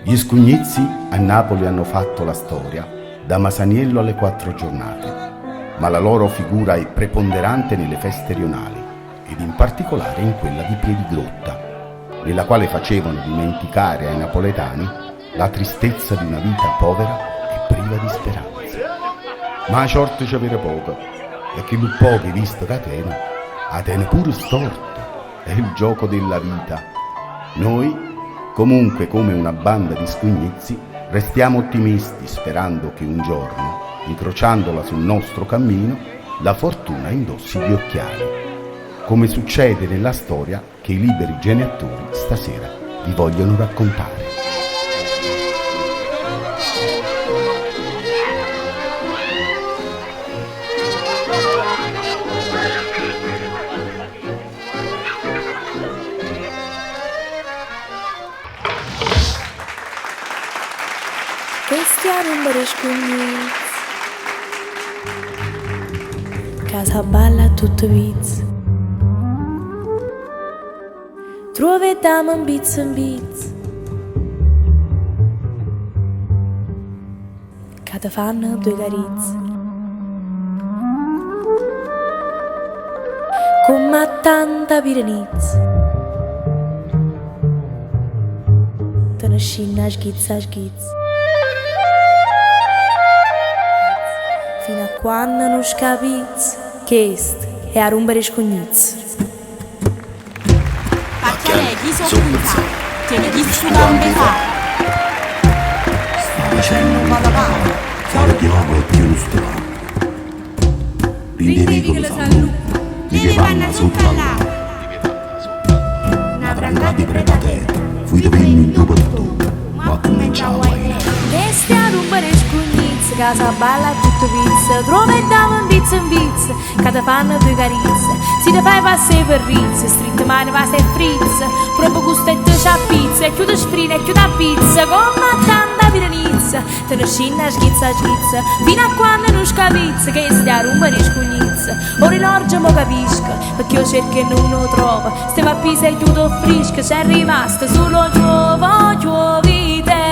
Gli scugnizzi a Napoli hanno fatto la storia da Masaniello alle quattro giornate, ma la loro figura è preponderante nelle feste rionali ed in particolare in quella di Piedigrotta, nella quale facevano dimenticare ai napoletani la tristezza di una vita povera e priva di speranza. Ma 'a ciorta ce vere poco e chillu poco 'e vista ca tene, 'a tene pure storta, è il gioco della vita. Noi, comunque come una banda di scugnizzi, restiamo ottimisti sperando che un giorno, incrociandola sul nostro cammino, la fortuna indossi gli occhiali, come succede nella storia che i liberi geniattori stasera vi vogliono raccontare. Chest' è 'a rumba d' 'e scugnizz. Ca s'abballa a tutt pizz. Truov 'e dame 'mpizz 'mpizz. Ca te fanno due carizze. Comm' a tanta piranizze. Te ne scinne a sghizz a sghizz. Fino a quanno nun scapizz. Chest' è 'a rumba d' 'e scugnizze. Pacchianè, chi so cuntà? Tiene chistu campo 'e fa. Sta facenno 'o patapata. Fore chiove e cchiù nu strano. Dint' 'e vicole s'allucca. Li panne sotto all'acqua. Na vrancata 'e preta terra. Fuite venne 'int' 'o pertone. Mo accummencia 'a guaglione. Chesta è 'a rumba d' 'e scugnizze ca s'abballa a tutte pizze. Truove 'e dame 'mpizze 'mpizze ca te fanno due carizze. Si te fai passà 'e perrizze, stritte mane vase e frizze. Proprio gusto e te c'appizza e cchiù te sfrina e cchiù t'appizza. Comme a tanta piranizza, te ne scinne a sghizza a sghizza. Fino a quanno nun scapizza, chesta è 'a rumba d' 'e scugnizze. 'O rilorgio mo capisco, pecché 'o cerco e nun 'o trovo. Stevo appiso e chiudo 'o frisco, c'è rimasto sulo 'o chiuovo, 'o chiuovo i' tengo.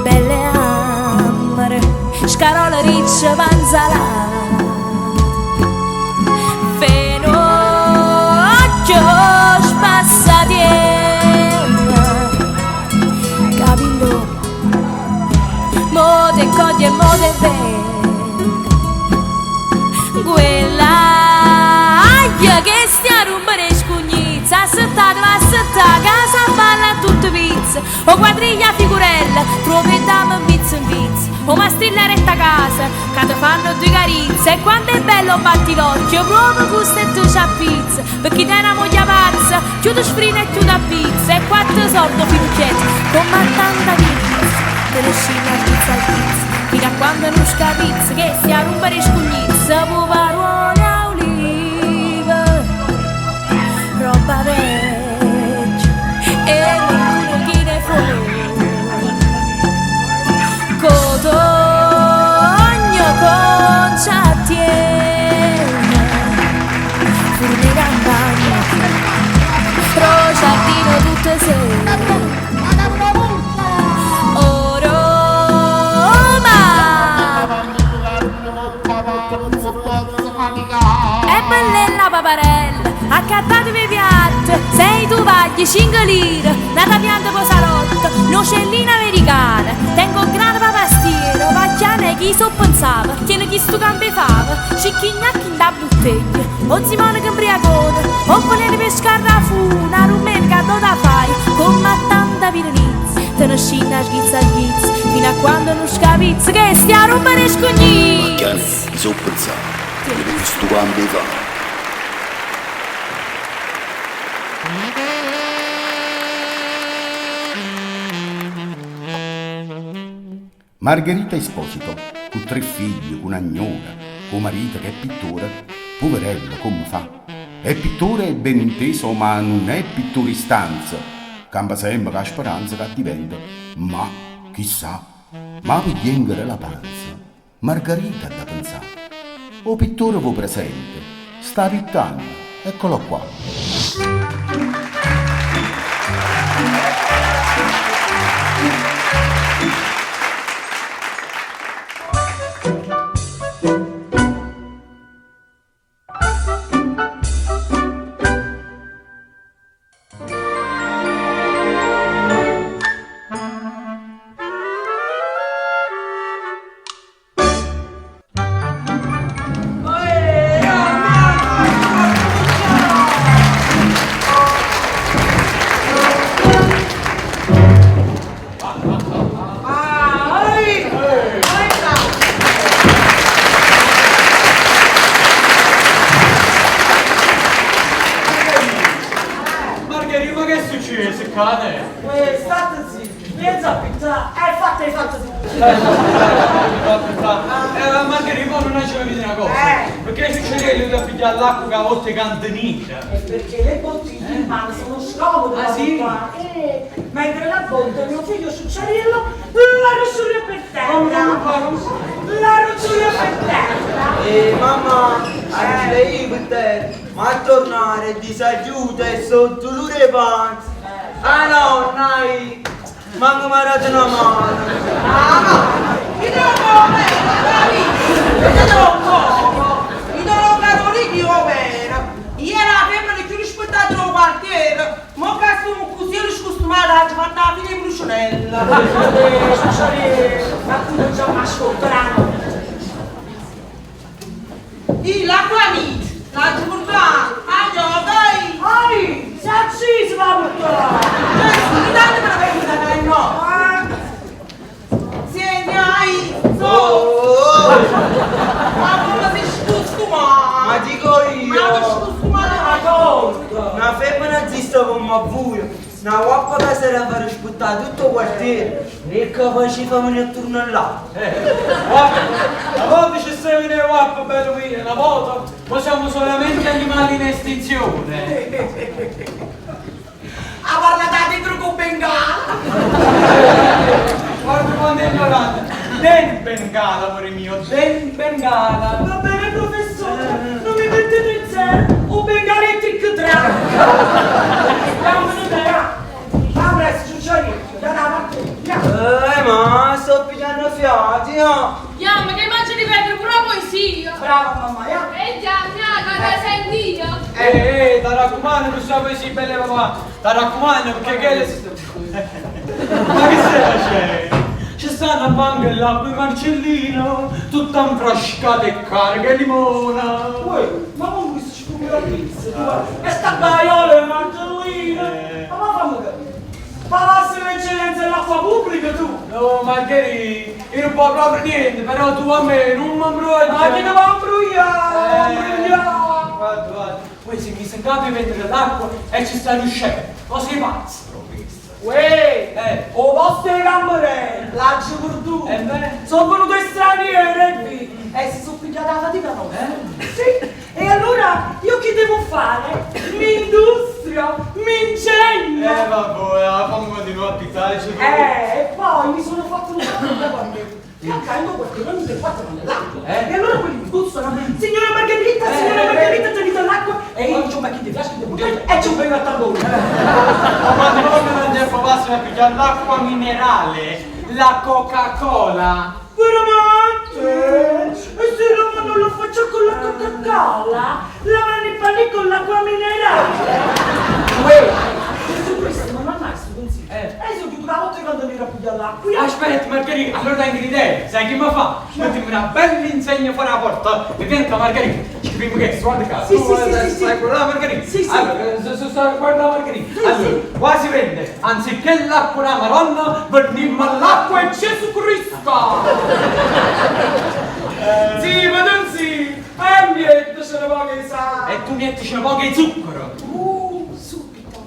Belle ammere, scarola riccia pa' 'nzalata. Fenocchio spassatiello, capillo, mo te coglie e mo te venne. Quella aia che stia a rompere scugnizza, assettate, va assettate, casa balla a tutte pizze, o quadriglia figurella, trovi dame in pizza in pizza, o mastrilla retta casa, che ti fanno due carizze, e quanto è bello batti l'occhio, proprio gusto e tu c'ha pizza, perché te una moglie pazza, chiude sfrina e chiude a pizza, e quattro soldi finucchietto, come a tanta pizza, te ne scina a pizza a pizza, fino a quando non scapizza, che stia a rompere scugnizza, puparuole a oliva, roba vecchia, e non chi ne fu. Cotogno con ciattiena, furni campagna, ro giardino tutte sere. Oh Roma! E bellella paparella, accattatevi i piatti, sei tovaglie, 5 lire, nata pianta po' salotto, nocellina americana, tengo grano pa' pastiera, pacchiana chi so pensava, tiene chi sto campo 'e fava, cicchignacchi in da bottiglia, o zimone che imbriacone, o veleno per scarrafuna, a rumenica dove la fai, come a tanta piranizza, te ne scinna a schizza a schizza, fino a quando non scapizza, che stia a rompere scugnizza. Pacchianè, chi so pensava, tiene chistu campo 'e fava. Margherita Esposito, cu tre figli, cu na gnora, cu 'o marito che è pittore, puverella comme fa? È pittore è ben inteso ma nun è pittore 'e stanza, campa sempe cu 'a speranza c'addiventa, ma chissà, ma pe' glienghere la panza, Margarita adda penzà. 'O pittore v'o presento, sta pittanno, eccolo qua. Margherì, ma che è successo, cane? Uè, state zitto, piensa a pittà, hai fatto, hai fatto tu. Margherì, ma non ci capito una cosa. Perché succede che lui pigliare l'acqua che a volte cantinita? È perché le bottiglie in mano sono scomode Ah, da sì? portare. Mentre la botte mio figlio Succiariello la rottura per terra. La rottura per terra. Mamma, anche io per te, ma a tornare disaiuta e sotto l'ure panza. Ah no, nai, manco mi ha dato una mano. Ah, no, mi trovo bene, bravissimo, mi trovo poco, mi trovo carolino bene. Io ero la femmina più rispettata del quartiere, ma che sono così scostumata, ci fatta la fine di Brucianella. Ma tu non c'è una scontrano. Io l'acqua amici, l'ho portata, ah no, dai! Ai, si è acceso la portata! Cioè, intanto me la vengo da dai, no! Senti, ai, so! Oh, Ma come sei scostumato? ma dico Ma che io, scostumato la cosa! una femmina zista come a voi, una guappa che si era far sputtare tutto il quartiere, e che faceva venire a tornare là. Guarda, una volta ci stava in guappa, bello mio, una volta, ma siamo solamente animali in estinzione. Ha parlato dentro con Bengala! Guarda quanto è ignorante. Den Bengala, amore mio, den Bengala. Va bene professore, non mi mettete in zero, o Bengala e tic trac! Andiamo da Va presto, Ciucciarino, da la parte, andiamo! Ma sto pigliando fiati, no? Yam, che mangi ripetere pure la poesia. Brava mamma, ya! E già, già, che senti io. Ti raccomando, questa poesia bella papà. Ti raccomando, perché che le... Ma che stai facendo? Ci sta una banca là per Marcellino, tutta infrascata e carica di limona. Uè, ma con questo ci come la pizza, tu? E sta baiola e Marcellino! Ma ma fammi capire! Palazzo l'eccellenza dell'acqua pubblica tu! No, Margherì, io non può proprio niente, però tu a me non mi imbrogli. Ma che ne va a imbrogliare? Imbrogliare! Guarda, guarda, poi si mi sentate vendere l'acqua e ci sta riuscendo. Ma sei pazzo, questo. Uè! Eh. O vostre camere, l'agio perduto! Eh beh. Sono venuto straniere e si sono pigliata la fatica nostra. Sì, e allora io che devo fare? Mi industrio, mi ingegno! Vabbè, fammi continuare a pizzare, ci E poi mi sono fatto un sacco da quando accanto perché non mi fatto l'acqua. E allora quelli mi bussano, signora Margherita, signora Margherita, tenete l'acqua. E io dico, ma chi ti piace, chi ti butta? E ci vengo a tamburo. Ma quando non tempo passa a pigliare l'acqua minerale, la Coca-Cola. Veramente? E se la non lo faccio con la Coca-Cola, la vanno i panni con l'acqua minerale. Uè, su questo non ha mai consiglio. E sono chiuso la volta quando mi era a pigliare l'acqua. Aspetta Margherita, allora tengo un'idea, sai che mi fa? Mettiamo una bella insegna fuori la porta e vieni qua Margherita, scriviamo che guarda qua. Sì, sì, sì, sì, sì. Stai guardando Margherita? Sì, sì. Allora, guarda Margherita. Sì, Allora, qua si vende, anziché l'acqua da Madonna, veniamo all'acqua e Gesù Cristo! Sì, ma non sì! E niente, ce ne va che sa! E tu mettici un po' di zucchero. Subito!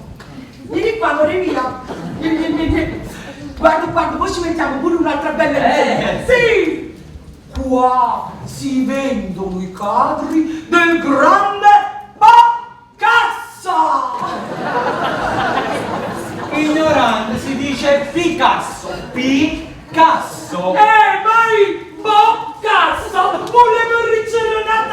Vieni qua, amore mio! Vieni, vieni, vieni! Guarda, guarda, poi ci mettiamo pure un'altra bella insegna! Sì! Qua si vendono i quadri del grande Picasso! Ignorante si dice Picasso, Picasso. Vai, Picasso! Volevo ricevere una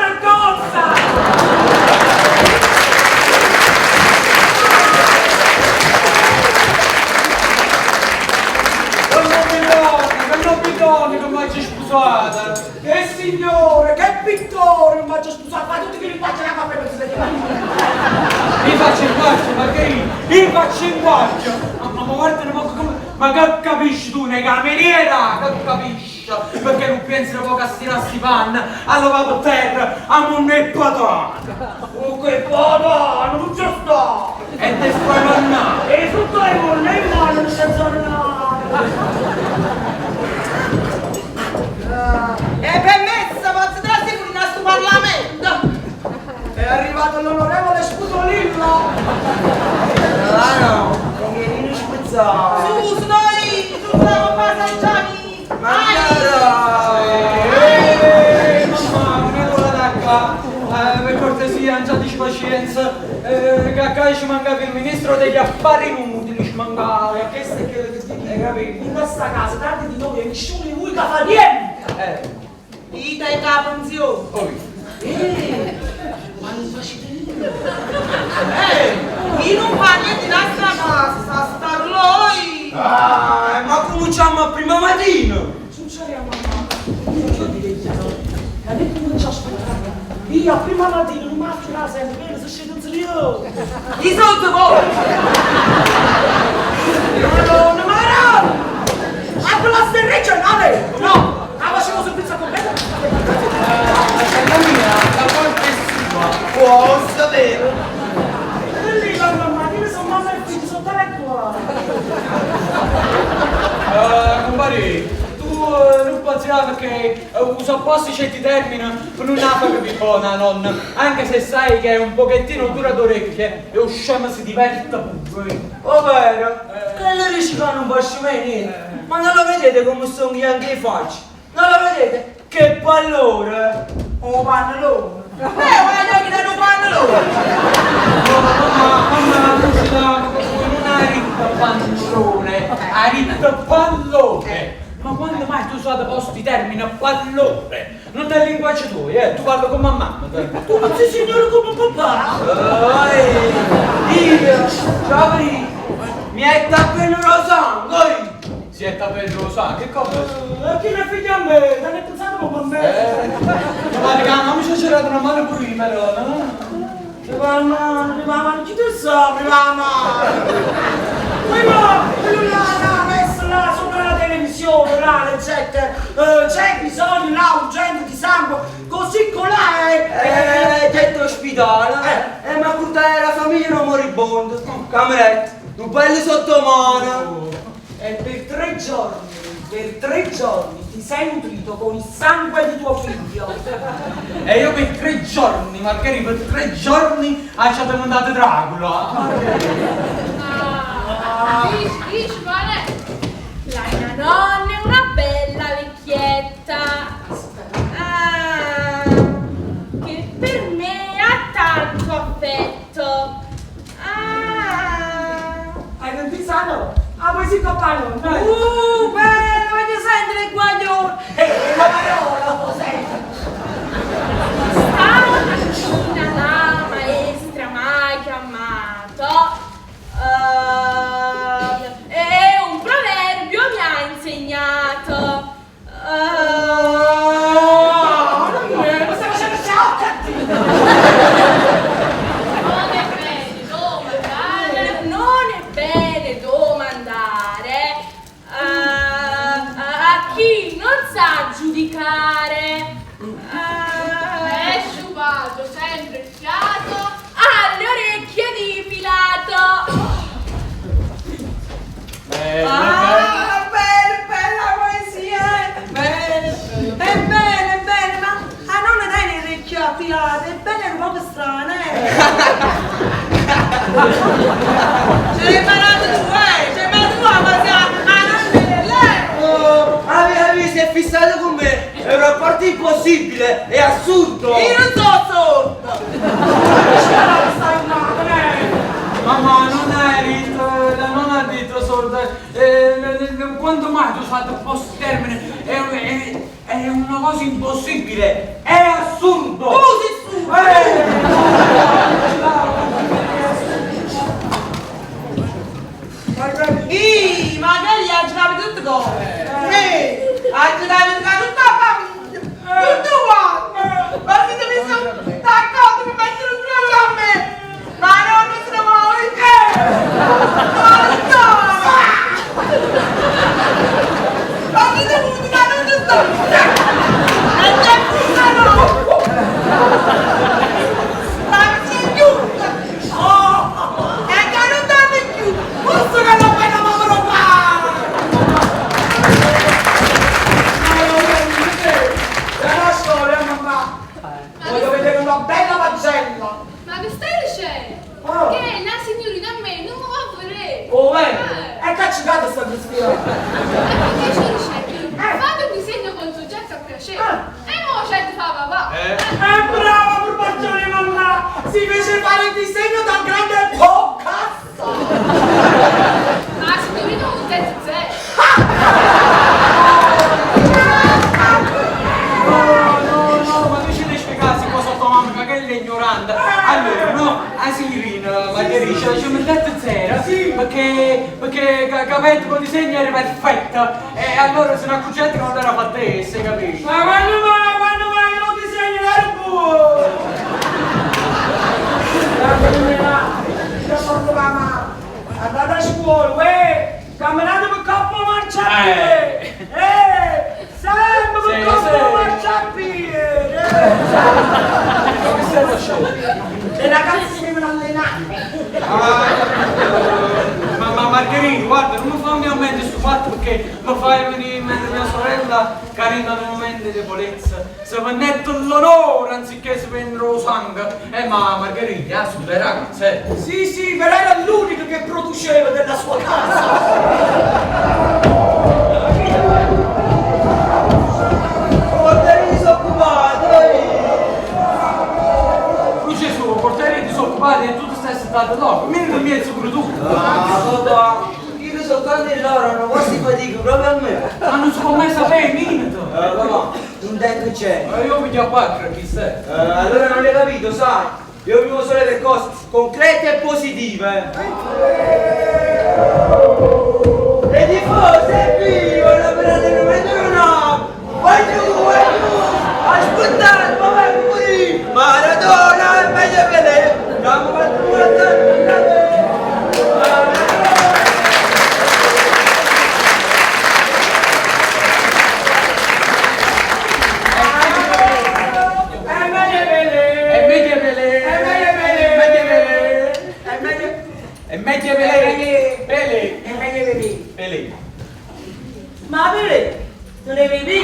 Ma che capisci tu, ne cameriera? Che capisci? Perché non pensi poco a stirare sti panni, a lavare per terra, a monnare e patane. Oh, che patane, non c'è sta! E te fai mannare. E tutto è monna in mano, non c'è tornare! È permessa, posso trasire in questo Parlamento? È arrivato l'onorevole Scutolillo! Ah no, che non spezzato. Su, noi, su, la passaggiami! Ma Ehi, mamma, non è quella da qua. Per cortesia, non c'è pazienza. Che qua ci mancava il ministro degli affari inutili, ci mancava. Questo è quello che ti hai capito? In questa casa, tanti di noi, nessuno di voi che fa niente! Io tengo la pensione. Poi. Ma non facete niente! Io non fa niente in questa casa, sa star lui. Ah, ma cominciamo a prima mattina. Succede a mamma, io ti dico, che non comincia a aspettare. Io a prima mattina non mi faccio la sento, bene, se scendo in serio. Io sono voi. Madonna, madonna! Ma quella regionale! No! La facevo servizio completo! Bella mia, la colpa è sua. Può sapere. E lì la mamma, io sono mamma e figlio, sono tale qua! Compari, tu non pensare perché usa apposta certi termini per non la capire buona nonna, anche se sai che è un pochettino dura d'orecchie e lo scemo si diverte pure. Oh vero? Che le dici che non faccio mai niente? Ma non lo vedete come sono io anche i facci? Non lo vedete? Che pallore! Oh, pannolone! Voglio che non pannolone. No, mamma, mamma, non ci dà, non hai ritto pannolone, hai ritto pallone. Ma quando mai tu usate posti termini pallone? Non è il linguaggio tuo, eh? Tu parli come mamma. Tu non sei signore come papà? Ehi, io, ciao mi è tappello sangue! Si è tappello sangue, che cosa? E chi ne figlia a me? Non è pensato come me! Ma raga, non mi c'è girato una mano pure io, però, no? Prima mano, prima mano, chi te sa, prima mano? Prima, quello là, là, messo là sopra la televisione, là, leggete, c'è bisogno là, urgente di sangue, così colà, Getto ospedale, ma tutta la famiglia non moribondo. Cameretta, un bello sottomano. E per 3 giorni, per 3 giorni ti sei nutrito con il sangue di tuo figlio. E io per 3 giorni, Margherita, per 3 giorni ha ci mandato Dracula. Ah, dici, qual è? La mia nonna è una bella vecchietta. Ah, che per me ha tanto affetto. Ah. Hai sentito? Ah, poi si coppano. Bello, voglio sentire il guaglione. La parola, cos'è? Stamattina la maestra mi ha chiamato e un proverbio mi ha insegnato. Non è, ma stai facendo ciao cattivo. Non è bene domandare, non è bene domandare a chi non sa giudicare. È sciupato sempre il fiato alle orecchie di Pilato. Bella, Ah, bella, bella poesia, eh. Bene, è bene, è bene, ma a nonna dai le orecchie affilate, è bene un po' strana, eh. Ce l'hai imparato tu, eh? Ce l'hai imparato tu a poesia, a nonna lei. Oh, avevi, si è fissato con me! È un rapporto impossibile, è assurdo! Io non so sordo. Mamma, non hai detto, la nonna ha detto sorda. Quando mai tu hai fatto post termine? È una cosa impossibile, è assurdo! Tu sei assurdo! Ih, ma che gli ha girato tutte cose? Ha girato tutta la famiglia! Tutto quanto! Ma siete messi d'accordo per mettere un braccio a me! Ma non mi sono mai! Ma no! una bella pagella. Ma che stai dicendo? Oh. Che la signorina a me non mi va a vedere. Oh, eh, e che cicata sta cristiana? E perché ci dice? Fate un disegno con soggetto a piacere. Ah. E mo c'è di fa papà. Eh. È brava, purpaccione mamma! Si fece fare il disegno dal grande Picasso! Ma la signorina un tetto zero. No, no, no, ma tu ce ne spiegassi cosa tua mamma, che è ignorante. Allora, no, la signorina Margherita ci ha messo zero perché, perché capito che il disegno era perfetto e allora se ne accorgete che non era fatto essa, capisci? Ma quando mai, quando mai lo disegno era buono? Andate a scuola, uè! Camminate per coppa marciapiede! Sempre per Sì, coppa sì. marciapiede! Come stai facendo? Le ragazze si devono allenare! Ah, ma Margherita, guarda, non mi fammi a mente sto fatto perché mi fai venire in mente mia sorella carina nel momento di debolezza. Se vendette l'onore anziché si prendere lo sangue. Ma Margherita, sulle ragazze. Sì, sì, però era l'unico che produceva della sua casa! Portiere disoccupato, eh. Luce su, portiere disoccupato e tu ti stai sentato là. Mi in mezzo pure tu. Ah, papà, io soltanto in loro hanno quasi fatica proprio a me. Ma non si può mai sapere, minuto. Papà, non tengo c'è. Ma io voglio a quattro, chi sei? Allora non hai capito, sai? Io vivo solo per cose concrete e positive. E i tifosi, evviva! La per non Vai giù, vai giù! Aspettate, ma vai a morire! Maradona è meglio che lei! Abbiamo fatto una È meglio Pelé! È meglio Pelé! È meglio Pelé! Meglio Pelé! È meglio... È meglio Pelé! Pelé! È meglio Pelé! Pelé! Ma Pelé, non è Pelé?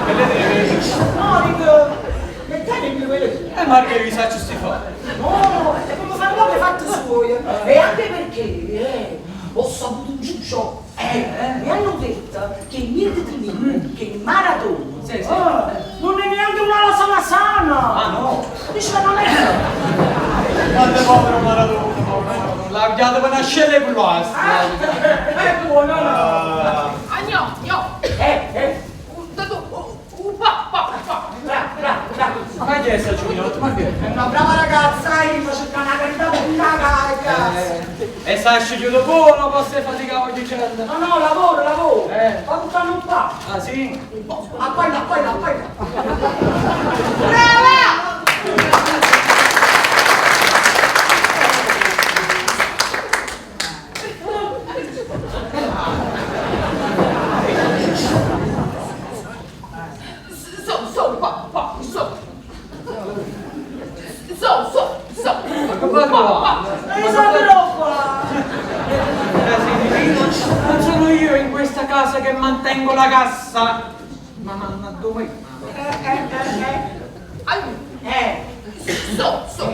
Pelé deve... No, dico... Mettete il mio Pelé! Margherita, ci si fa. No, è come fanno le fatte sue. E anche perché ho saputo un giuccio. Mi hanno detto che niente di niente, che Maradona Sì, sì. non è neanche una lasana sana. Ah no! Dice non è. Guarda povero Maradona, povero. L'ha avviato per nascere con l'asta. È buono, no? Ah, no, no. Un pa, pa, pa. Bravo, bravo, bravo. Ma chi è sta Giuliotto? Ma chi è? È una brava ragazza, sai, ma c'è una carità per una ragazza. E sta scegliendo buono, posso faticare oggi dicendo. No, no, lavoro, lavoro. Ma buttano un po'. Ah sì? A quella, a quella, a quella. Brava! So, so, pa, pa, so. So, so, so. Ma come va? E sapero qua. Non sono io in questa casa che mantengo la cassa. Ma ma dove? So, so.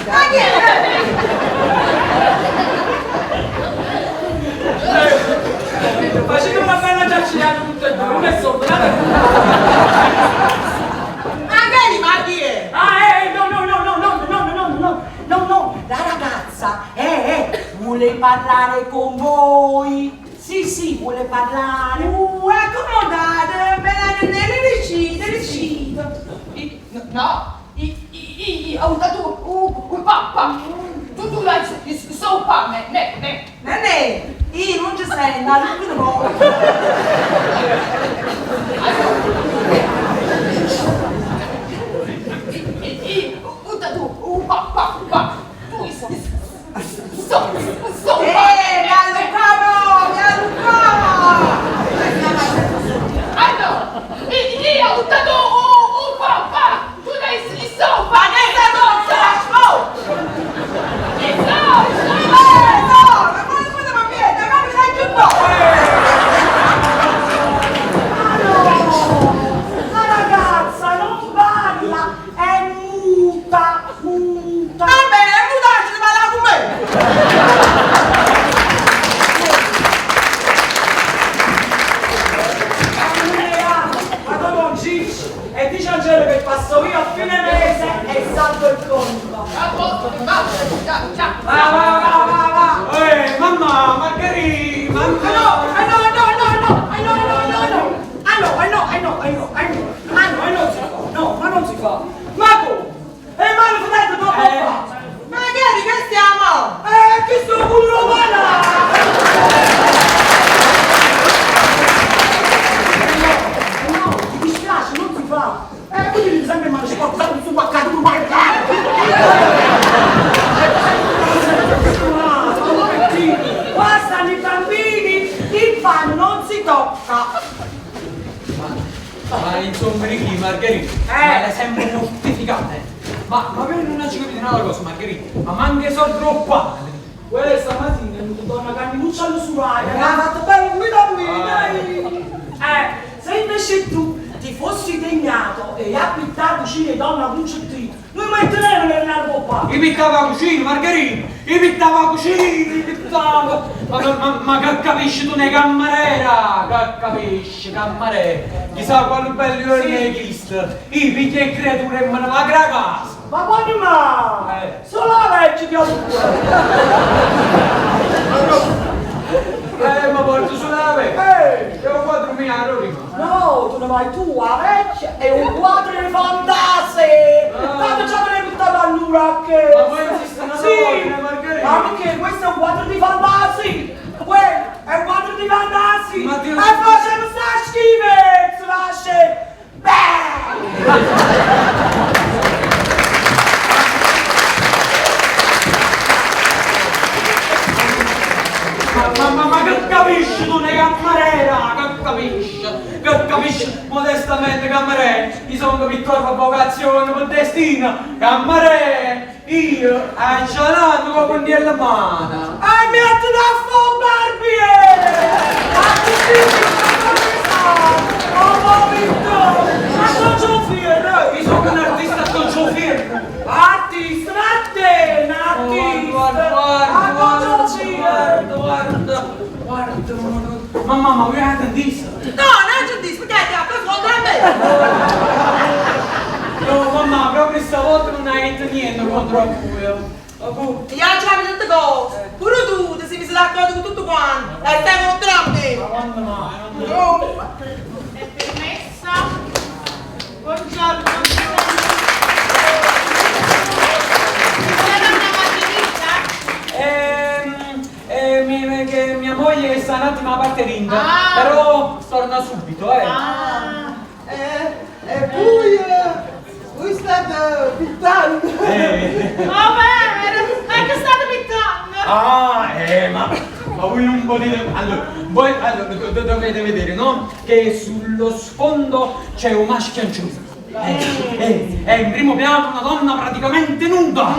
Ma chi è? Facete una bella giacciata tutte e due, uno è sopra, l'altro Ma che ma chi è? Ah, no, no, no, no, no, no, no, no, no, no, la ragazza, vuole parlare con voi. Sì, sì, vuole parlare. Accomodate, me la nelle ricite, ricite. No, i, i, ho dato un pa, pa. Tu, tu, la, so, pa, me, me, me. Nenè, io non ci sento, allora no. I, ho dato un pa, pa, pa. Tu, so, so, Mi allucavo, mi allucavo. sacca. Ma insomma, Ricky, Margherita, ma l'hai sempre mortificata. eh. Ma per non ci capito un'altra cosa, Margherita, ma manca i soldi troppo pane. Questa mattina è venuta donna Carminuccia all'usuraia, che ha fatto bello guida guida. Se invece tu ti fossi degnato e appittato la cucina di donna Concettina, noi metteremo nell'arbo qua. Io pittavo la cucina, Margherita, io pittavo la cucina, io pittavo. Ma che capisci tu ne cameriera? Che capisci, cameriera? Chissà quale bello giorno hai visto. Io piglio e creature e me ne vado a casa. Ma quando mai? Solo la legge ti ho Ma porto sulla vecchia. C'è un quadro mio, allora. No, tu ne vai tu, la vecchia è un quadro di fantasia! Tanto già te l'hai buttato allora che... Ma poi esiste una Sì! donna, Margherita. Ma perché questo è un quadro di fantasia! Quello è un quadro di fantasia! Ma Dio- E facciamo sta schifezza, lascia! Beh! Ma che capisci tu ne cameriera? Che capisci? Che capisci? Modestamente cameriera, io sono pittore per vocazione, per destino. Cameriera, io angelato con pennello in mano. E metti da fare barbiere! Ma tu sei un pittore! Ma sono fiero! Io sono un artista a concio fermo. Artista, vattene, artista! Guarda, Ma guarda, cosa guarda, guarda, guarda, guarda. Mamma, ma voi avete dentista? No, non c'è disco, perché ti ha preso contro me. No, mamma, proprio stavolta non hai detto niente contro voi. Oh, Io ci avevo tutte cose. Pure tu ti sei messo d'accordo con tutto quanto. E stai contro me. Ma quando mai? Oh. È permessa? Buongiorno. La donna Margherita? Che mia moglie sta un attimo a parte rinda, Ah. però torna subito, eh. Ah. E voi state pittando. Vabbè, ma che state pittando? Ah, ma voi non potete. Allora, voi allora, dovete vedere, no? Che sullo sfondo c'è un maschio anciuso. In primo piano una donna praticamente nuda.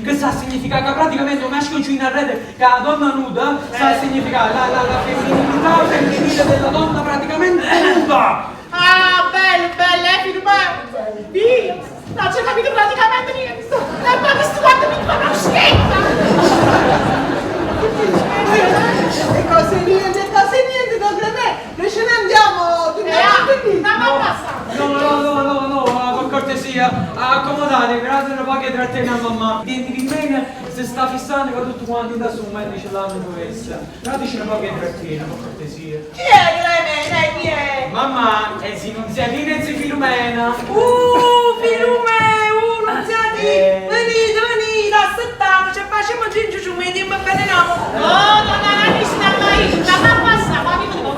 Che sta a significare che praticamente un maschio in rete che la donna nuda sta a significare la femminilità femminile della donna praticamente nuda. Ah, bello, bello, Filomena. Io non c'ho capito praticamente niente. E poi questo quanto mi fa una schifo. E cose niente, da me. Noi ce ne andiamo, torniamo Andiamo a casa. No, per cortesia, accomodate, grazie una poca trattiene a mamma. Di bene, se sta fissando con tutto quanto da su, ma dice l'hanno questa. Dateci una poca trattiene, per cortesia. Chi è che lei me? Chi è? Mamma, e si Nunziatina e si Filomena. Filomena, Nunziatina. Venite, venite, assettate, ci facciamo giù, ci mettiamo bene no. No, no, no, no, sta mai, sta a passare, ma mi devo.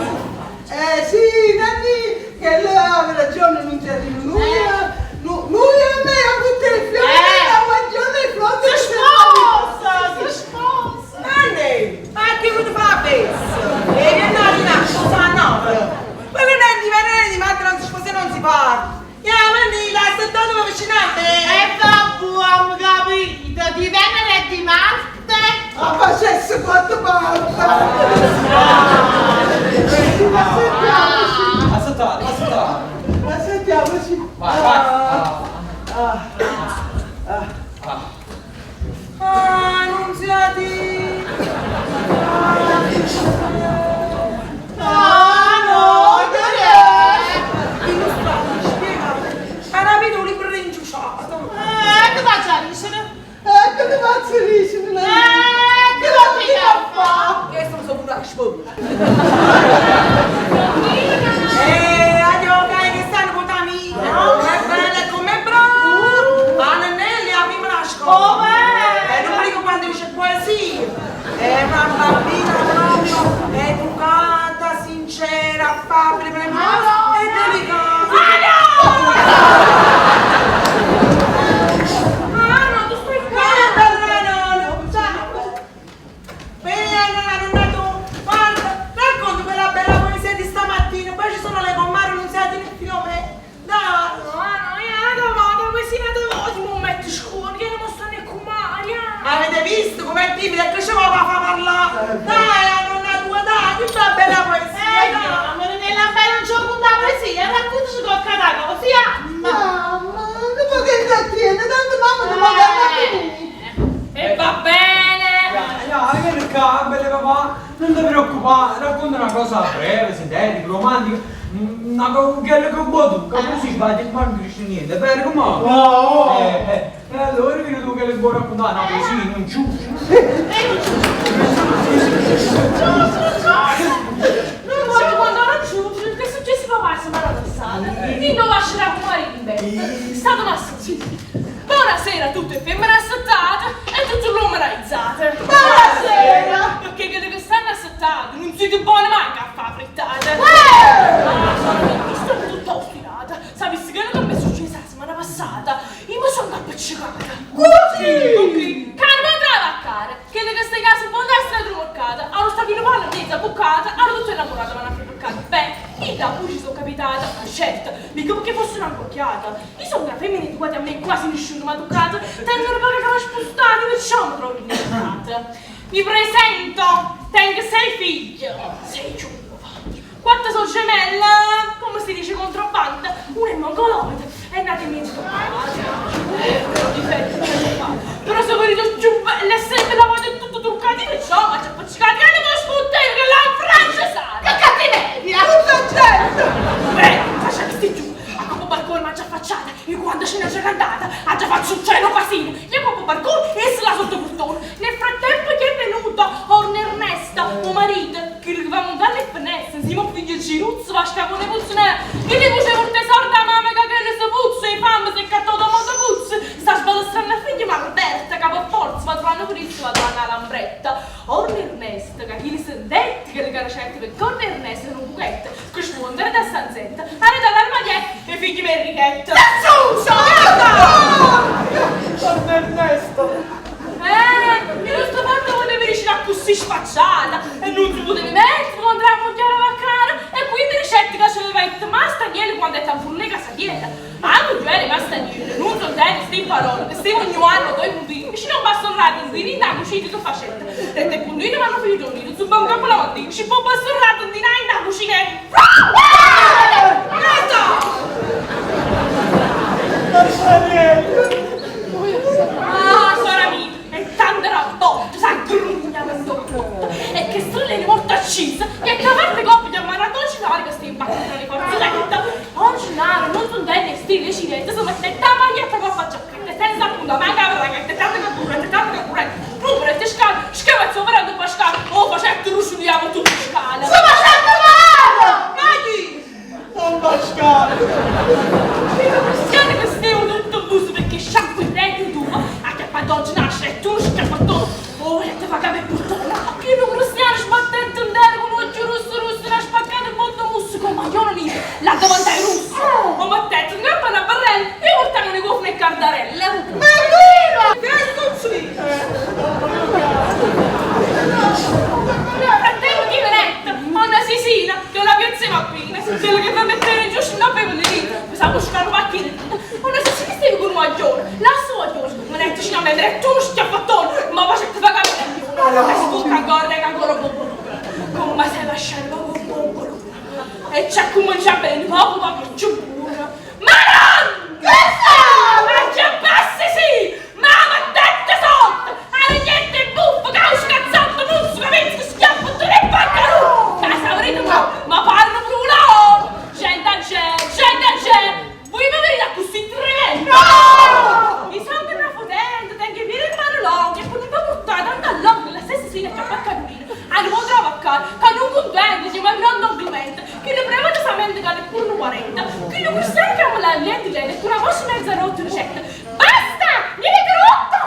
Sì, Nanni, che lei aveva ragione, Nunziatina. Lui e me ha avuto il fiore, la guaglione e fronte. Si sposa, si sposa. Nanni, ma che vuoi fare adesso? E che no, no, cosa no? Quello non è di venere di Marte, non si sposa e non si parla. Andiamo, Nanni, la assettate vicino a me. E vabbè, ho capito, di Venere e di Marte. Ma facesse quanto parla. Assettate, assettate. Assettiamoci. Vai, vai. Ah, Nunziatina. Ah, no, che è? Illustrati, spiegati. Hai capito un libro rinciuciato. Che faccio a dicere? Che ti faccio dicere? Che lo dico a fare? Che sono sopra la scuola. Addio, che stanno con amica. È bella come bravo. Ma non è la prima la scuola. Come? E non dico quando dice poesia. È una bambina proprio educata, sincera, affabile, premurosa e delicata. Ah, no! Ah, no, tu stai qua. No, no, no. Bene, nonna, tu. Guarda, racconta quella bella poesia di preoccupà, racconta una cosa breve, sintetica, romantica, una cosa quella che vuoi tu, che così sbagli e non capisci niente, è vero come? No! E allora vieni tu che le vuoi raccontare una poesia, non ciuccio. Non voglio quando non ciuccio, che è successo papà la settimana passata? Io non lascio la marito in bed. Stato una Buonasera a tutte femmine assettate e tutte l'uomo realizzate. Buonasera! Perché quelli che stanno assettate non siete buone manco a fare frittate. Ah, sono io sono tutta ostinata. Sapessi che non mi è successo la settimana passata? Io mi sono appiccicata. Così! Con chi? Carmen Travaccare, che le queste case un po' destra tromorcata, allo stapino palla mezza buccata, allo tutto innamorata ma una friccata. Beh, io da cui ci sono capitata, ma certo, mica perché fosse una cocchiata. Io sono una femmina educata a me quasi nessuno mi ha toccato, tengo una poca che mi ha spostato, perciò mi trovo innamorata. Mi presento, tengo 6 figli, 6 giovani. 4 sono gemelle, come si dice contrabbando, una è mongoloide, è nata in mezzo a difetto, però sono venuto giù bella, sempre la voce tutto truccato, perciò ma c'è appiccicato, che non sputtavo che la francesana! Che cattiveria! Tutta gente! Beh, faccia che stai giù, a capo balcone ma già affacciata, e quando ce n'è già cantata, ha già fatto un cielo casino, io capo balcone e se la sotto portone. Nel frattempo che è venuto Orne Ernesta, mio marito, che gli va a montare le finestre, insieme a figlio Giruzzo, va a scavare puzzone, che gli voce porta sorda a mamma che le si puzza, e fame si è cattato a mondo puzza, sta sbadastrando a figlio ma Roberta, che per forza va trovando Cristo, va trovando la lambretta. Orne Ernesta, che chi li sentette, che le caracette, perché Orne Ernesta era un buchetto, che ci può andare da stanzetta, arriva dall'armadietto e figli mi Enrichetta. Don Ernesto! Io sto fatto volevo riuscire a così sfacciata e non si poteva mettere quando andava a mangiare la cara e quindi ricette che ce l'aveva detto ma Daniele quando è tanfurne casa dieta ma non già ma Daniele non so bene sti in parole che stiamo ogni anno due puntini che ci non basta un rato un in da cucina che facetta e te puntini vanno finito un su banco la mattina ci può bastare un rato in da cucina e Ah, sora mia, è tanta roba, sa grugna questo brutto. E che strillene molto accisa, che a parte coppia di maratona ci che stai in tra le corzolette. Oggi naro, non sono bene stile cinese, sono mette la maglietta con la giacchetta, senza punta, ma cavolo, che tanta che currente, tanta che currente. Rubere te scale, scavazzo operando Pascal, oh facetto rusuliamo tutti scale. Sono facendo male! Ma chi? Don Pascal! Cristiano che stiamo tutto buso perché sciacqua il dente tu, a che oggi nasce e tu schiaffattone, oh e te fa capire puttana, che non cristiano sbattente in terra con un occhio rosso rosso, una spaccata in mondo musso con maglione nero, la davanti ai russo, ho battete in gamba una barrella e portavano i cofni e cardarelle. Ma è vero! Che è successo? Nel frattempo chi venette? Una sisina che la piazzeva appena, quello che fa mettere giù non avevo le dita, pensavo buscare un macchina. Una sisina stava con un maglione, la sua maglione, ma ne ci mettere tu schiaffattone, ma facete pagare un e si tocca ancora che ancora un po' come se lasciava un po' e c'è comincia bene, poco poco giù. Ma non! Che fa? Ma che passi sì! Ma dette sotto! A niente buffo, causa cazzotto, non si capisce, schiaffo, tu ne paccarù! Casa avrete ma, ma parlo brulò! Gente c'è, gente c'è! Voi mi vedete così tremendo? No! Mi sono una fotente, tengo che viene in mano longa, e poi mi fa portare tanto a longa, la stessa sera che fa capire. Ah, non potrò vaccare, che non contento, si ma non complimento, che ne prevede solamente che neppure un 40, che non cristiano chiama la niente lei, con una voce mezza rotta ricetta. Basta! Mi avete rotto!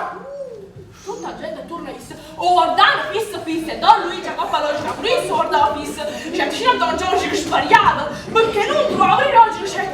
Tutta la gente attorno a essa, oh guardava fissa fissa, e Don Luigi a coppa logica, pure io guardava fissa, cioè vicino a Don Giorgio che sbagliava, perché non trovava i logici, cioè,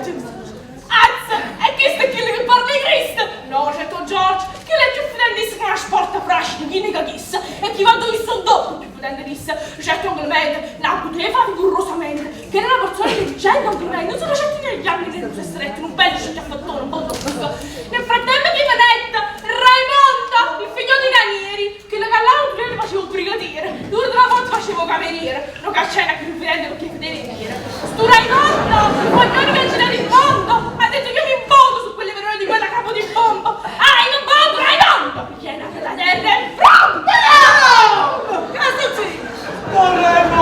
azza, e questo è quello che parla di Cristo! No, c'è Don Giorgio, che lei più potente che una sporta frascina, chi nega chissa, e chi va dove sono dopo più potente disse, c'è Don Clemente, la poteva vigorosamente, che era una persona intelligente, Don Clemente, non sono certi negli anni che non si è stretto, un bello schiaffattone, un po' dopo. Nel frattempo che venetta, Raimonda, il figlio di Ranieri, che la callava un faceva un brigadiere, l'ultima volta facevo cameriere, non cacciava che non perché fedele nera. Sto Raimondo, il coglione che ha girato il mondo, ha detto io mi impongo su quelle parole di quella capo di bomba. Ah, io impongo Raimondo! Piena che la terra è pronta! Che è successo? Don Raimondo!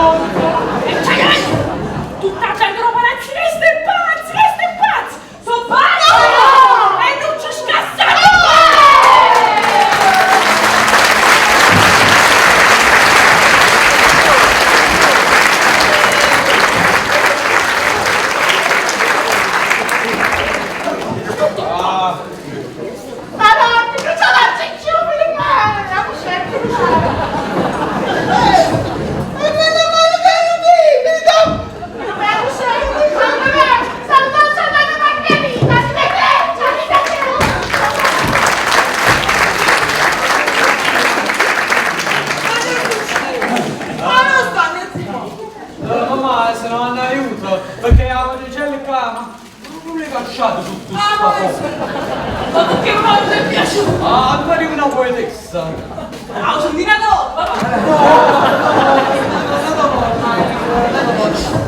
ma se ne vanno aiuto, perché 'a particella qua, ma non le cacciate tutto Ah, sta maestro! Ma perché non ti è piaciuto? Ah, tu eri una poetessa. Ah, sono di dopo, papà!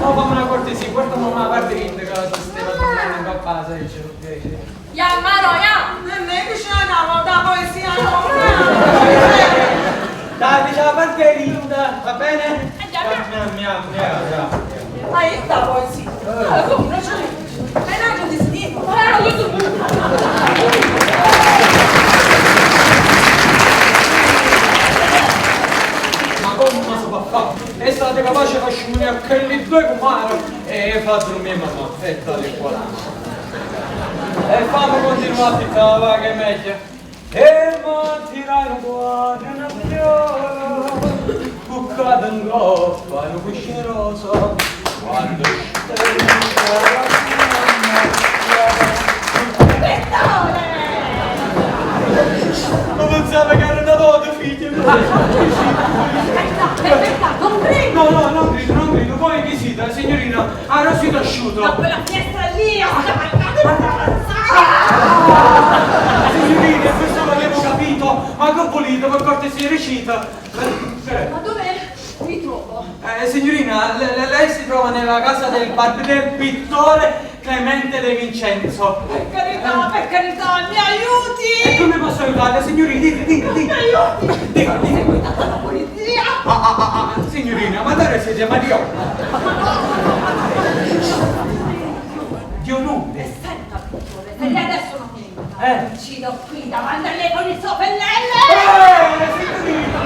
No, fammi una cortesia, guarda mamma parte che la sistema in casa, dice, ok. Ya, mano, ya! Non è che c'è una volta poesia, no! Dai, diciamo la parte linda, va bene? Andiamo. Andiamo, andiamo, andiamo. Ma io sta poesia! Ah, come non c'è? E non ti schifo! Ah, questo Ma come si fa fare? È stata capace di far scimunire a quelli due comare e fa dormire mamma, e tale qua. E fammi continuare a pittare, va che è meglio. E ma tirai un quadro, una figliola, buccata in coppa, un cuscino rosa, quando Ma pensavo che era una donna, figlio! Per carità, non credo! No, no, non grido, non grido, poi chi siete, signorina? Ah, non siete asciutto! Da quella finestra lì, a Signorina, questo l'avevo capito, ma che volete, per cortesia recita. Ma dove mi trovo? Signorina, lei si trova nella casa del, del pittore Clemente De Vincenzo. Per carità, per carità, mi E aiuti! come posso aiutarla, signorina? Dica, dica, Mi dica. aiuti! Dica, dica. Seguita dalla polizia! Ah, ah, ah, ah, signorina, ma dove siete Mario? Dio nome. Senta, pittore, se lei adesso non mi aiuta, Eh. uccido qui davanti a lei con il suo pennello! Signorina!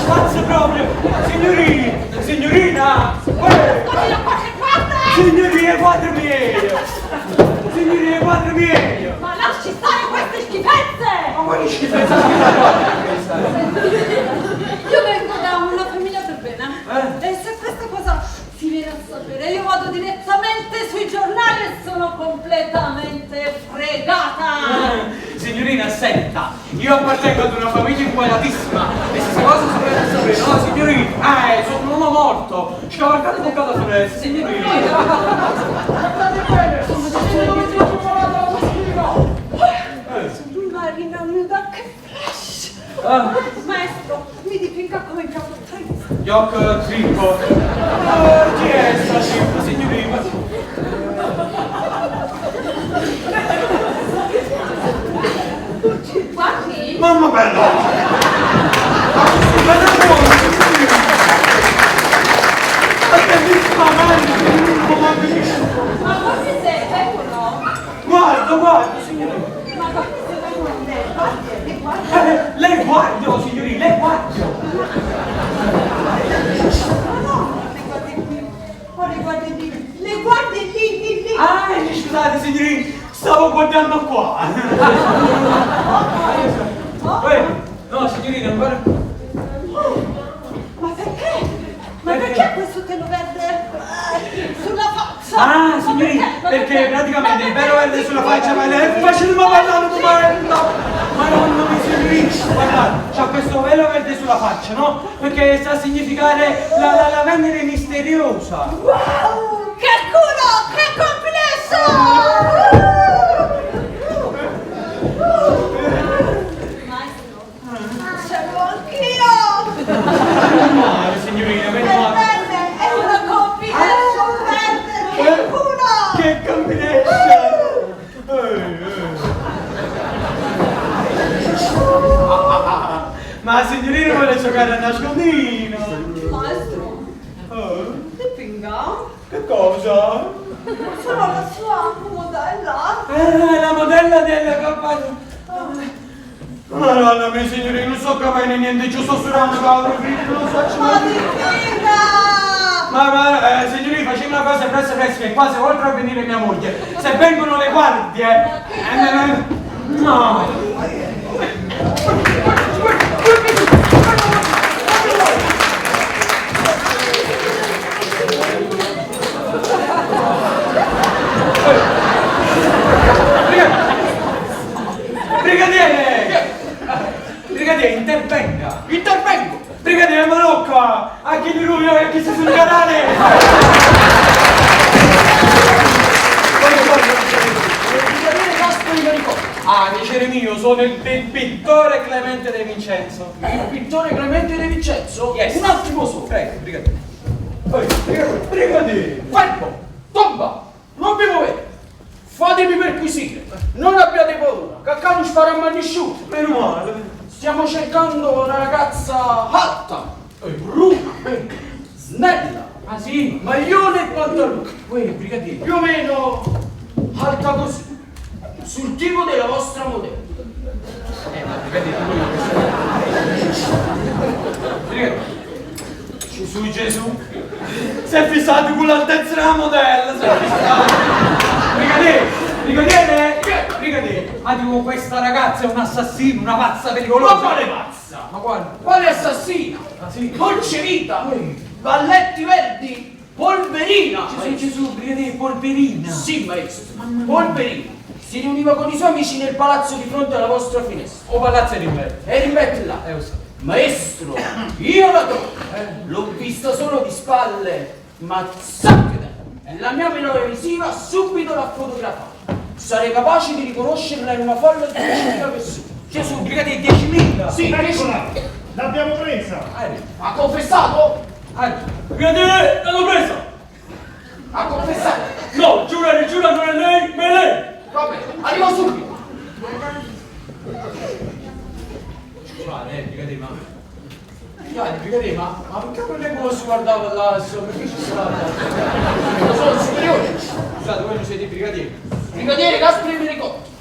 Pazzo proprio! Signorina! Signorina! Eh! Nascondi da qualche parte! Signorina, quadro miei! Signorina, quadro miei! Ma lasci stare queste schifezze! Ma quali schifezza questa? Io vengo da una famiglia per bene Eh? e se questa cosa si viene a sapere io vado direttamente sui giornali e sono completamente fregata! Signorina, senta, io appartengo ad una famiglia inguaiatissima e se questa cosa si viene a sapere, no signorina? Sono un uomo morto! Scavalcate toccata sulle signorina! State bene! Marina nuda, che flash! Ah. Maestro, mi dipinga come Giacomo Trippo. Ioc Trippo! Chi è sta cifra, signorina? Guardi! Mamma bella! Ma questo è bello buono, signorina! Ma bellissima mano, ma bellissima! Ma guardi se vengono! Guarda, guarda, signorina! Ma guardi se vengono le guardie, le guardie! Le guardio, signorina, le guardio! Ma no, le guardie qui, o le guardie lì, le guardie lì, lì, lì! Ah, scusate, signorina, stavo guardando qua! Eh, no, signorina, ancora... Ma perché? Ma perché questo telo verde sulla faccia? Ah, Ma signorina, perché? Ma perché praticamente il Ma vero verde sulla faccia, ma lei è facile ma parlare come Madonna mia signorina, guardate, c'ha questo velo verde sulla faccia, no? Perché sta a significare la Venere misteriosa. Wow! Che culo! Che complesso! Maestro, ce l'ho anch'io! Meno male, signorina, È meno male. verde, è una combination verde! Che culo! Che combination! Ma la signorina vuole giocare a nascondino! Maestro, Oh, dipinga? che cosa? Sono la sua modella? La modella della campagna. Madonna mia signorina, non so capire niente, giusto surando, cavolo, non so Ma dipinga! Ma signorina, facciamo una cosa presto presto, che qua se oltre a venire mia moglie, se vengono le guardie, no. Brigadiere! Brigadiere, intervenga! Intervengo! Brigadiere Malocca! Anche di lui, che si sul canale! Brigadiere Gaspare Maricò. Ah, piacere mio, sono il pittore Clemente De Vincenzo. Il pittore Clemente De Vincenzo? Yes. Un attimo solo. Prego, brigadiere. Oi, Brigadiere! Fermo! Tomba! Non vi muovete! Fatemi perquisire! Non abbiate paura, che qua non spariamo a nessuno! Meno male. Stiamo cercando una ragazza alta, bruna, snella, Ah sì? maglione e pantalone, Uè, brigadiere. più o meno alta così, sul tipo della vostra modella. Ma brigadiere, lui Brigadiere. Gesù, Gesù. Si è fissato con l'altezza della modella, si è fissato. Brigadiere, brigadiere, brigadiere. Ma dico, questa ragazza è un assassino, una pazza pericolosa. Ma quale pazza? Ma quale? Quale assassina? Ah sì? Dolce vita, balletti verdi, polverina. Gesù, Gesù, brigadiere, polverina. Sì, maestro, polverina. Si riuniva con i suoi amici nel palazzo di fronte alla vostra finestra. O palazzo di merda. E rimette là. Lo so. Maestro, io la trovo. L'ho vista solo di spalle, ma zacchete! La mia memoria visiva subito l'ha fotografata. Sarei capace di riconoscerla in una folla di 10.000 persone. Gesù, brigadiere, 10.000. Sì, Eccola! 10.000. L'abbiamo presa! Ha confessato? Ah, Brigadiere, l'hanno presa. Ha confessato? No, giura, giura, non è lei, ma è lei. Va bene, arrivo subito. Scusate, brigadiere, ma... Scusate, brigadiere, ma perché non è come si guardava là, insomma, perché ci stava? Io sono il superiore. Scusate, voi non siete brigadiere. Brigadiere Gaspare Mericotti.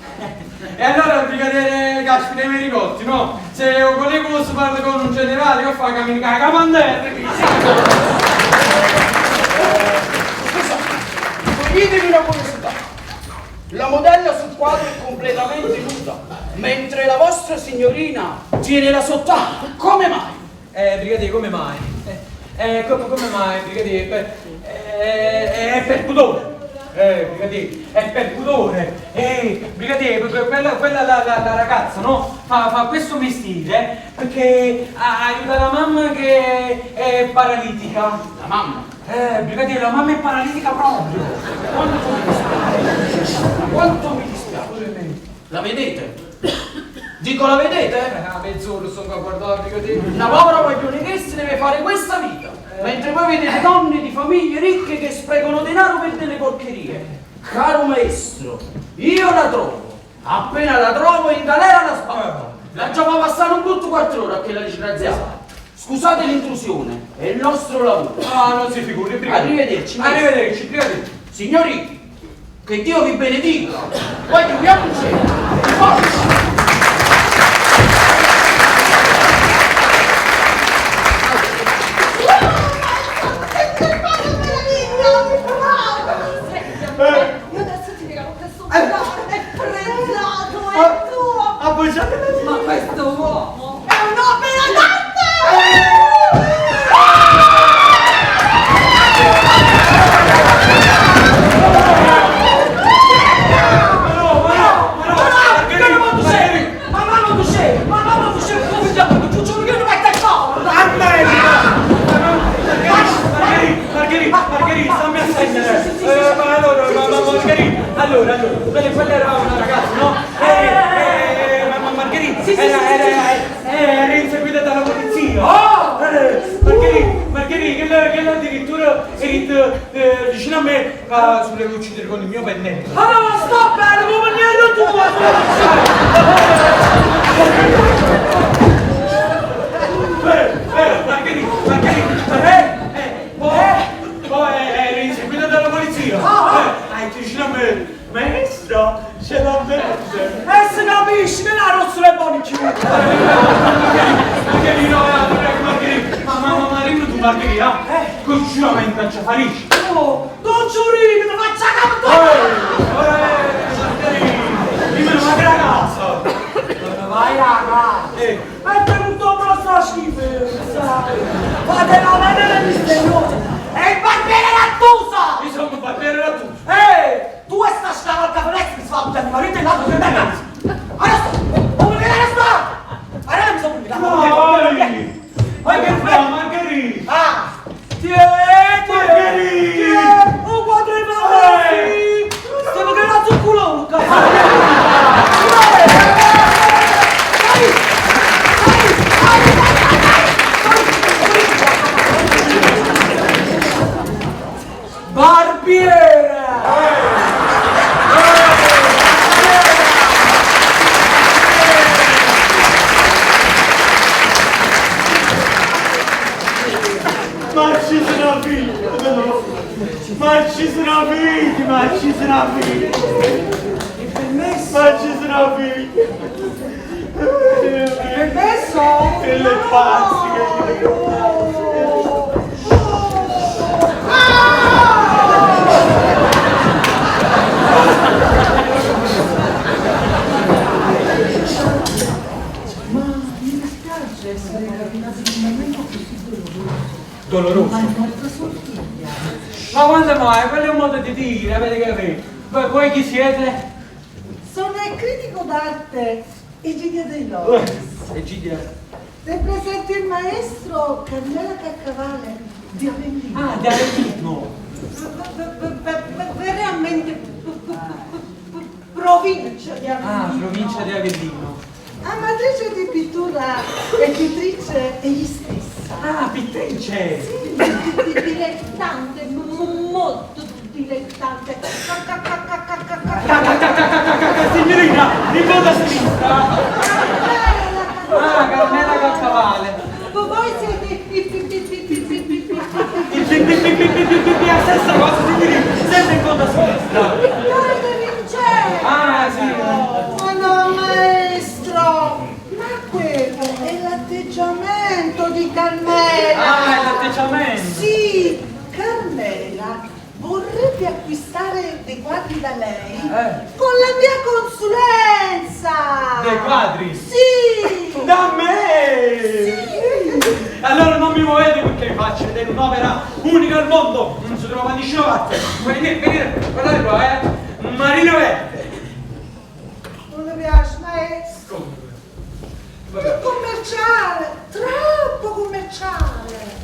E allora il brigadiere Gaspare Mericotti, no? Se un collega posso parla con un generale, io fa camminare la camandera. Scusate, toglietemi una curiosità. La modella sul quadro è completamente nuda, mentre la vostra signorina tiene la sottana. Come mai? Brigadiere, come mai? Come mai, brigadiere? È per pudore. Brigadiere, è per pudore. Brigadiere, quella la ragazza, no? Fa questo mestiere perché aiuta la mamma che è paralitica. La mamma? Brigadiere, la mamma è paralitica proprio. Quanto mi dispiace. Quanto mi dispiace. La vedete? Dico, la vedete? A mezz'ora sto a guardare, brigadiere. Una povera guaglionessa deve fare questa vita, mentre voi vedete donne di famiglie ricche che sprecano denaro per delle porcherie. Caro maestro, io la trovo. Appena la trovo in galera la sbatto. La già fa passare un brutto quarto d'ora a quella disgraziata. Scusate l'intrusione, è il nostro lavoro. Ah, non si figuri, brigadiere. Arrivederci, maestro. Arrivederci, brigadiere. Signori, che Dio vi benedica. Poi chiudiamo il cielo. Forza! Io adesso ti regalo questo foulard, è pregiato, è tuo! Ma questo uomo è un'opera d'arte! Ma mamma tu sei! Ma mamma tu sei! Come diavolo? Tu giuro che non vai a Margherita, Margherita, stammi a sentire. Ma allora, Margherita, allora, quella era una ragazza, no? Ma Margherita era inseguita dalla polizia. Oh! Margherita, che addirittura era vicino a me, sulle uccidere con il mio pennello. Ah no, sta bene, come pennello tuo! Margherita, poi era inseguita dalla polizia. Hai vicino a me, maestro, ce l'ho verde. E se capisci, che la rossa è buona più. Margherita, Margherita, ma rimmi tu Margherita, con giuramento ci farisci. Oh, non giuri, che ti faccia capire! Margherita, dimmi ma che ragazza. Vai raga! È venuto una nostra schifezza! Fate la venere misteriosa! E il barbiere Rattusa! Io sono il barbiere Rattusa! Tu e sta scavalca finestra che si fa buttare il marito e l'altro che cazzo! Arresto! Come che arresto? Arresto mi sono Vai! Vai che fa Margherita! Ah! Tiè! Allora, ma ci sono figli, ma ci sono figli. Il permesso? Ma ci sono figli. Il permesso? Quello è pazzo. Ma mi dispiace essere capitato in un momento così doloroso. Doloroso? Ma è morta sua figlia. Ma quando mai? Quello è un modo di dire, avete capito? Voi, voi chi siete? Sono il critico d'arte Egidio De Loris. Egidia. Le presento il maestro Carmela Caccavale di Avellino. Ah, di Avellino. Veramente provincia di Avellino. Ah, provincia di Avellino. Amatrice di pittura e pittrice egli stessa. Ah, pittrice! Sì, dilettante, molto dilettante. Signorina, in fondo a sinistra! Ah, Carmela Caccavale. Voi siete i p p p p p p p Il p p p p p p p la stessa cosa, signorina, sempre in fondo a sinistra. Dai, Vincenzo! Ah, sì. Ma no, maestro! Ma quello è l'atteggiamento di Carmela! Ah, è l'atteggiamento! Sì, Carmela vorrebbe acquistare dei quadri da lei con la mia consulenza! Dei quadri? Sì! Da me! Sì! Allora non mi muovete perché vi faccio vedere un'opera unica al mondo! Non si trova nessuna parte! Venite, venite, guardate qua, eh! Marino Verde! Non mi piace, maestro! È commerciale, troppo commerciale!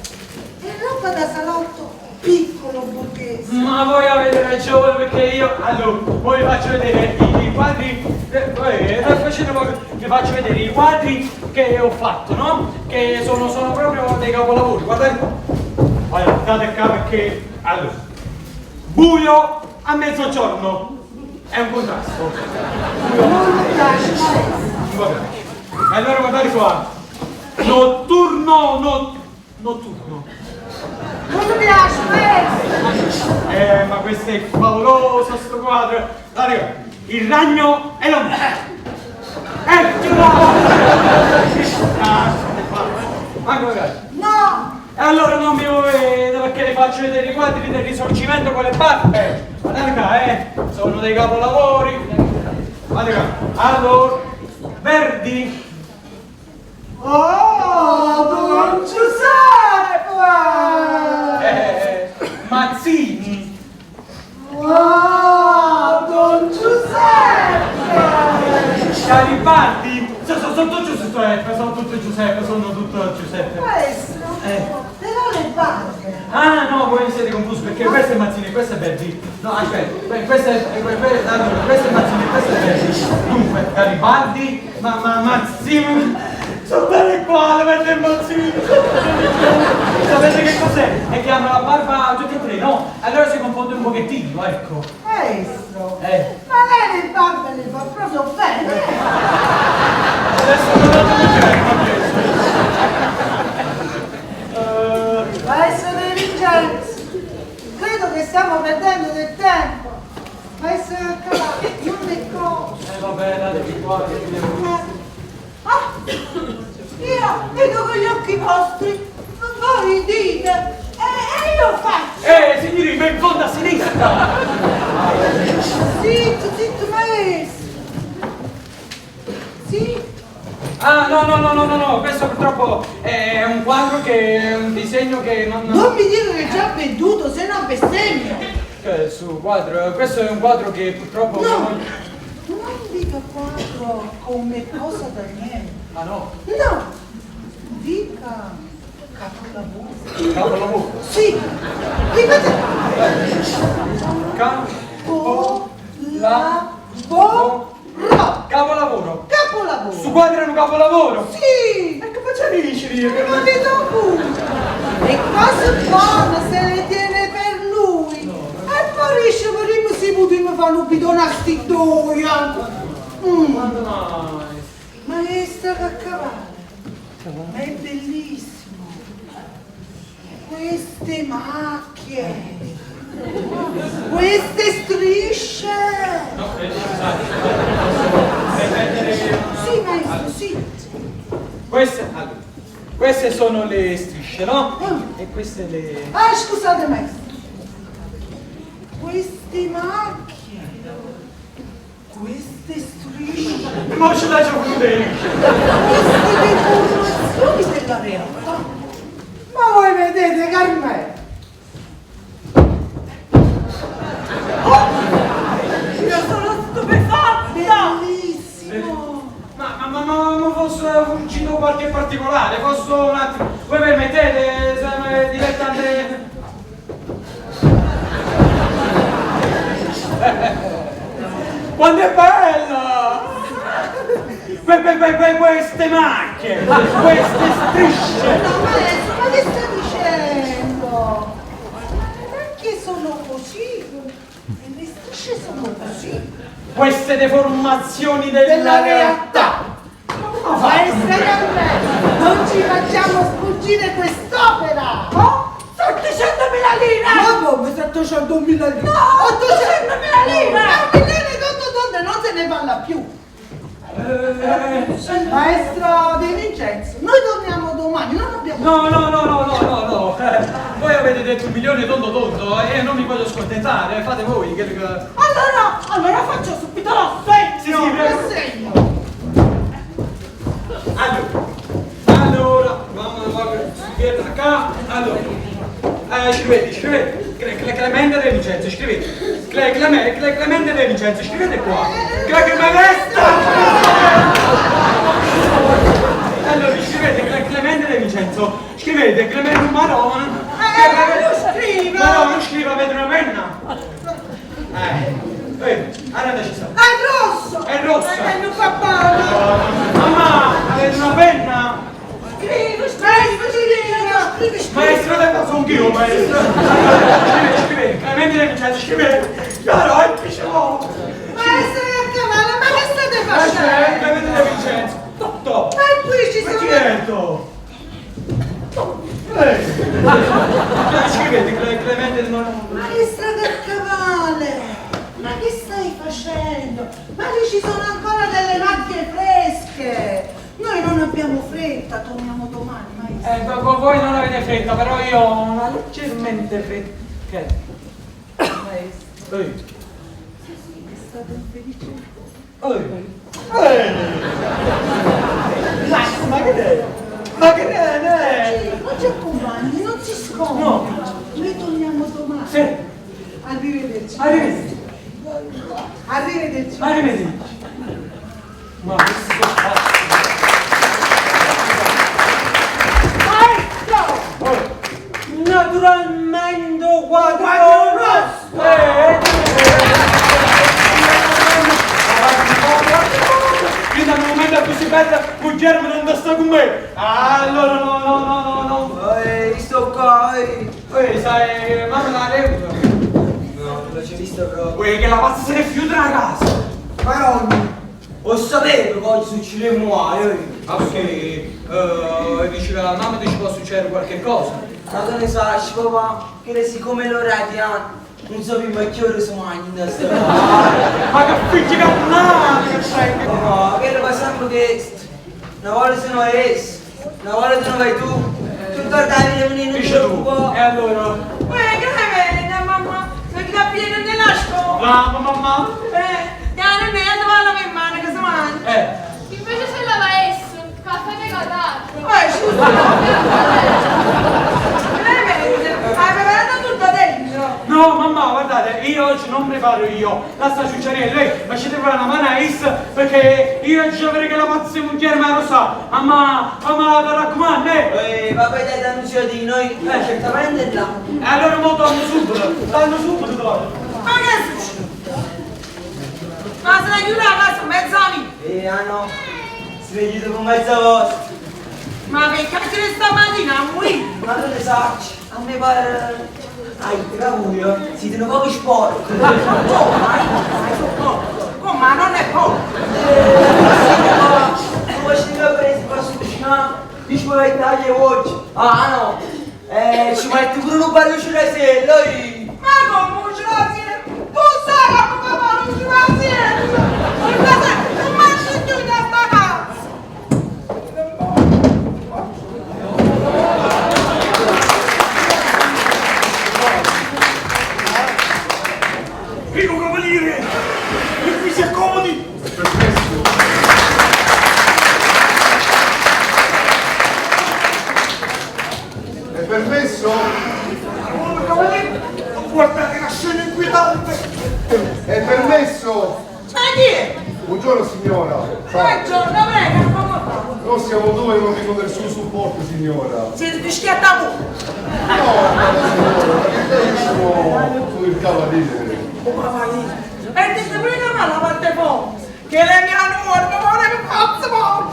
È roba da salotto piccolo borghese. Ma voi avete ragione perché io. Allora, voi vi faccio vedere i quadri. Facendo poco, vi faccio vedere i quadri che ho fatto, no? Che sono proprio dei capolavori. Guardate qua. Guardate qua perché. Allora, buio a mezzogiorno. È un contrasto. Non mi piace, maestro. Vabbè. Allora guardate qua. Notturno, notturno. Non mi piace, maestro. Ma questo è favoloso sto quadro. Guardate qua. Il ragno e l'ombra. Eccolo! Ah, ma come piace? No! E allora non mi muovete perché vi faccio vedere i quadri del Risorgimento con le barbe. Guardate qua, sono dei capolavori. Guardate qua. Allora, Verdi. Oh, Don Giuseppe! Mazzini. Oh, Don Giuseppe! Garibaldi. Sono tutto Giuseppe, sono tutto Giuseppe, sono tutto Giuseppe. Maestro, però le barbe. Ah no, voi vi siete confusi perché questo è Mazzini e questo è Verdi. No, aspetta, questo è, allora, questo è Mazzini e questo è Verdi. Dunque, Garibaldi, ma Mazzini. Sono tale quale, Verdi e Mazzini. Sapete che cos'è? È che hanno la barba tutti e tre, no? Allora si confonde un pochettino, ecco. Maestro, ma lei le barbe le fa proprio bene. Adesso non ho Maestro De Vincenzo, credo che stiamo perdendo del tempo. Maestro Caccavale, non è cosa. Vabbè, date qua che mi devo... Ah, io vedo con gli occhi vostri, voi dite, e io faccio. Signorina, ma in fondo a sinistra. Zitto, zitto, maestro. Zitto. Ah, no, questo purtroppo è un quadro che è un disegno che non... Non mi dire che è già venduto, se no bestemmio. Che su quadro, questo è un quadro che purtroppo... No, non dica quadro come cosa da niente. Ah no? No, dica capolavoro. Capolavoro? Sì, ripete. Capolavoro. Capolavoro. Capolavoro. Su quadro è un capolavoro? Sì. E che facciamo io? Ma vedo punto. E cosa buona se le tiene per lui. No. E poi riesce prima si poteva fare un bidone a sti due. Quando mai? Maestra Caccavale, ma è bellissimo. Queste macchie. macchie, queste strisce. No, scusate. Ripetere Sì, maestro, sì. Queste, allora, queste sono le strisce, no? E queste le... Ah, scusate, maestro. Queste macchie, queste strisce, Mo ce l'hai già voluto. Queste deformazioni della realtà. Ma voi vedete, Carmelo? Io sono stupefatta! Bellissimo! Ma fosse fuggito qualche particolare, posso un attimo. Voi permettete, se dilettante. Quanto è bella! Queste macchie, queste strisce! No, maestro, ma che sta dicendo? Ma le macchie sono così e le strisce sono così. Queste deformazioni della, Della realtà! Maestra Carmelo, non ci facciamo sfuggire quest'opera! Oh, 700.000 lire! Ma come 700.000 lire? No, 800.000 lire! È un milione tondo tondo, non se ne parla più! Maestro De Vincenzo, noi torniamo domani, non abbiamo... No, no, no, no, no, no, no. Voi avete detto un milione tondo tondo e non mi voglio scontentare, fate voi. Che... Allora faccio subito l'assegno! Sì, sì, prego. L'assegno! Allora, mamma, scrivete qua, allora, scrivete, scrivete, Clemente De Vincenzo, scrivete, Clemente De Vincenzo, scrivete qua, Clemente! Allora, scrivete Clemente De Vincenzo, scrivete Clemente Marone, Non scrivo! Ma no, non scrivo, avete una penna? Allora ci sta. È rosso! È rosso! Non fa male! Mamma, avete una penna? Scrivi, scrivi, scrivi, scrivi! Maestro, le posso anch'io, maestro! Scrivete, scrivete, Clemente De Vincenzo, scrivete! Chiaro, è che ce l'ho! Maestro Cavalla, ma che state facendo? Clemente De Vincenzo! Top! Ma qui ci Ma sono... certo! Scrivete, Clemente non... Maestra del Cavale, ma che stai facendo? Ma lì ci sono ancora delle macchie fresche! Noi non abbiamo fretta, torniamo domani, maestra. Voi non avete fretta, però io ho una leggermente fretta. Che? Maestro, Ehi. è stato infelice. Ehi. Ehi. Ma che è? Ma che è? Non ci accompagni, non si scontra. No. Noi torniamo domani. Sì. Arrivederci. Arrivederci. Arrivederci. Arrivederci. Ma questo Maestro! Naturalmente quadro rosso! Io dal momento così bella, Guglielmo non sta con me. Allora no, no, no, no, no. Ehi, sto qua, ehi. Ehi, sai, mamma la reputa. No, non l'ho visto proprio. Uè, che la pazza se ne fiuta la casa. Madonna, lo sapevo che oggi succedeva male, ehi. Ma perché, diceva, mamma dice può succedere qualche cosa. Ma che ne sai, papà, che siccome l'ora di anni, non so più ma che ora si mangia da sta Ma che figli carnale che sei! Papà, che lo sempre che una volta se ne vai esso, una volta te ne vai tu, tu guardavi le venire non ti Dice tu. preoccupare. E allora? Uè, Clemente, mamma, se ti da pieno nella scuola. Mamma, mamma. Non è andava la mano che si mangia. Invece se la va esso, caffè di catarro. Scusa. Clemente, hai preparato tutto dentro. No, mamma, guardate, io oggi non preparo io la sta ciucciarella, lei lasciate fare una mano a Is perché io oggi avrei che la pazza moglie ma lo sa. Mamma, mamma, ti raccomando, eh. Ehi, vabbè dai, annunciati noi, certamente là. E allora mo torno subito, torno subito, torno. Ma che succede? Ma se la chiude la casa mezza vita. Ah no, si vede con mezza volta. Ma che cazzo di stamattina, muri? Ma che ne sai? A me pare... Ai, buio, siete un poco sporco. No, come? Ma non è poco. Come ci abbiamo preso per cucinare? Io ci volevo tagliare oggi. Ah no, Eh, ci metto pure un paio di cerasiello io! Ma come un cerasiello? Tu sai che mi fa male un cerasiello! Non mangio più da sta casa! Prego, cavaliere! E qui si accomodi! È permesso? Oh, cavaliere! Guardate la scena inquietante! È permesso? Ma chi è? Buongiorno signora. Buongiorno, prego, come va? Noi siamo due e non abbiamo nessun supporto, signora. Siete fischiata voi! No, no, signora, perché io sono il cavaliere. Oh, cavaliere! E ti sei pure la parte fuori! Che le mia nuora mi vuole che faccio poi!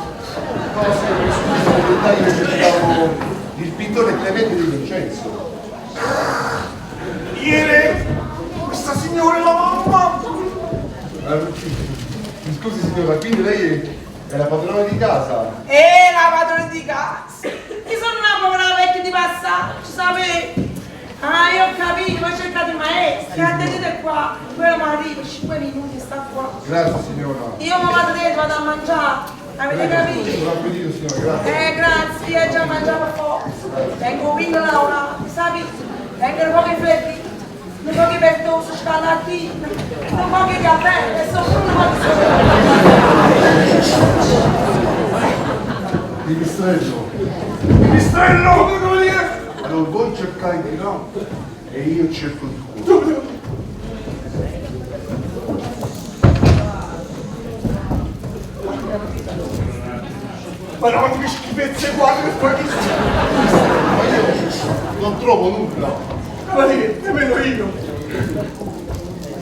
No, signora, mi scusi, in realtà io cercavo il pittore Clemente di Vincenzo. Ieri, questa signora è la mamma! Mi scusi signora, quindi lei è la padrona di casa? E la padrona di casa! Io sono una povera vecchia di passaggio, sapete? Ah, io ho capito, ho cercato il maestro, andate qua, quello mi arriva, 5 minuti sta qua. Grazie signora. Io mi vado dentro, vado a mangiare, avete capito? Buon appetito signora, grazie. Grazie, io già mangiavo forza. Vengo vino lavorato, sapete? Vengono pochi freddi, un po' di pertoso, scalatino, un po' di caffè e sono un po' di Pipistrello. Pipistrello, cavaliere! Allora voi cercate di là e io cerco di qua. Ma no, che schifezze guarda che spaghetti! Ma io non trovo nulla. Cavaliere, nemmeno io!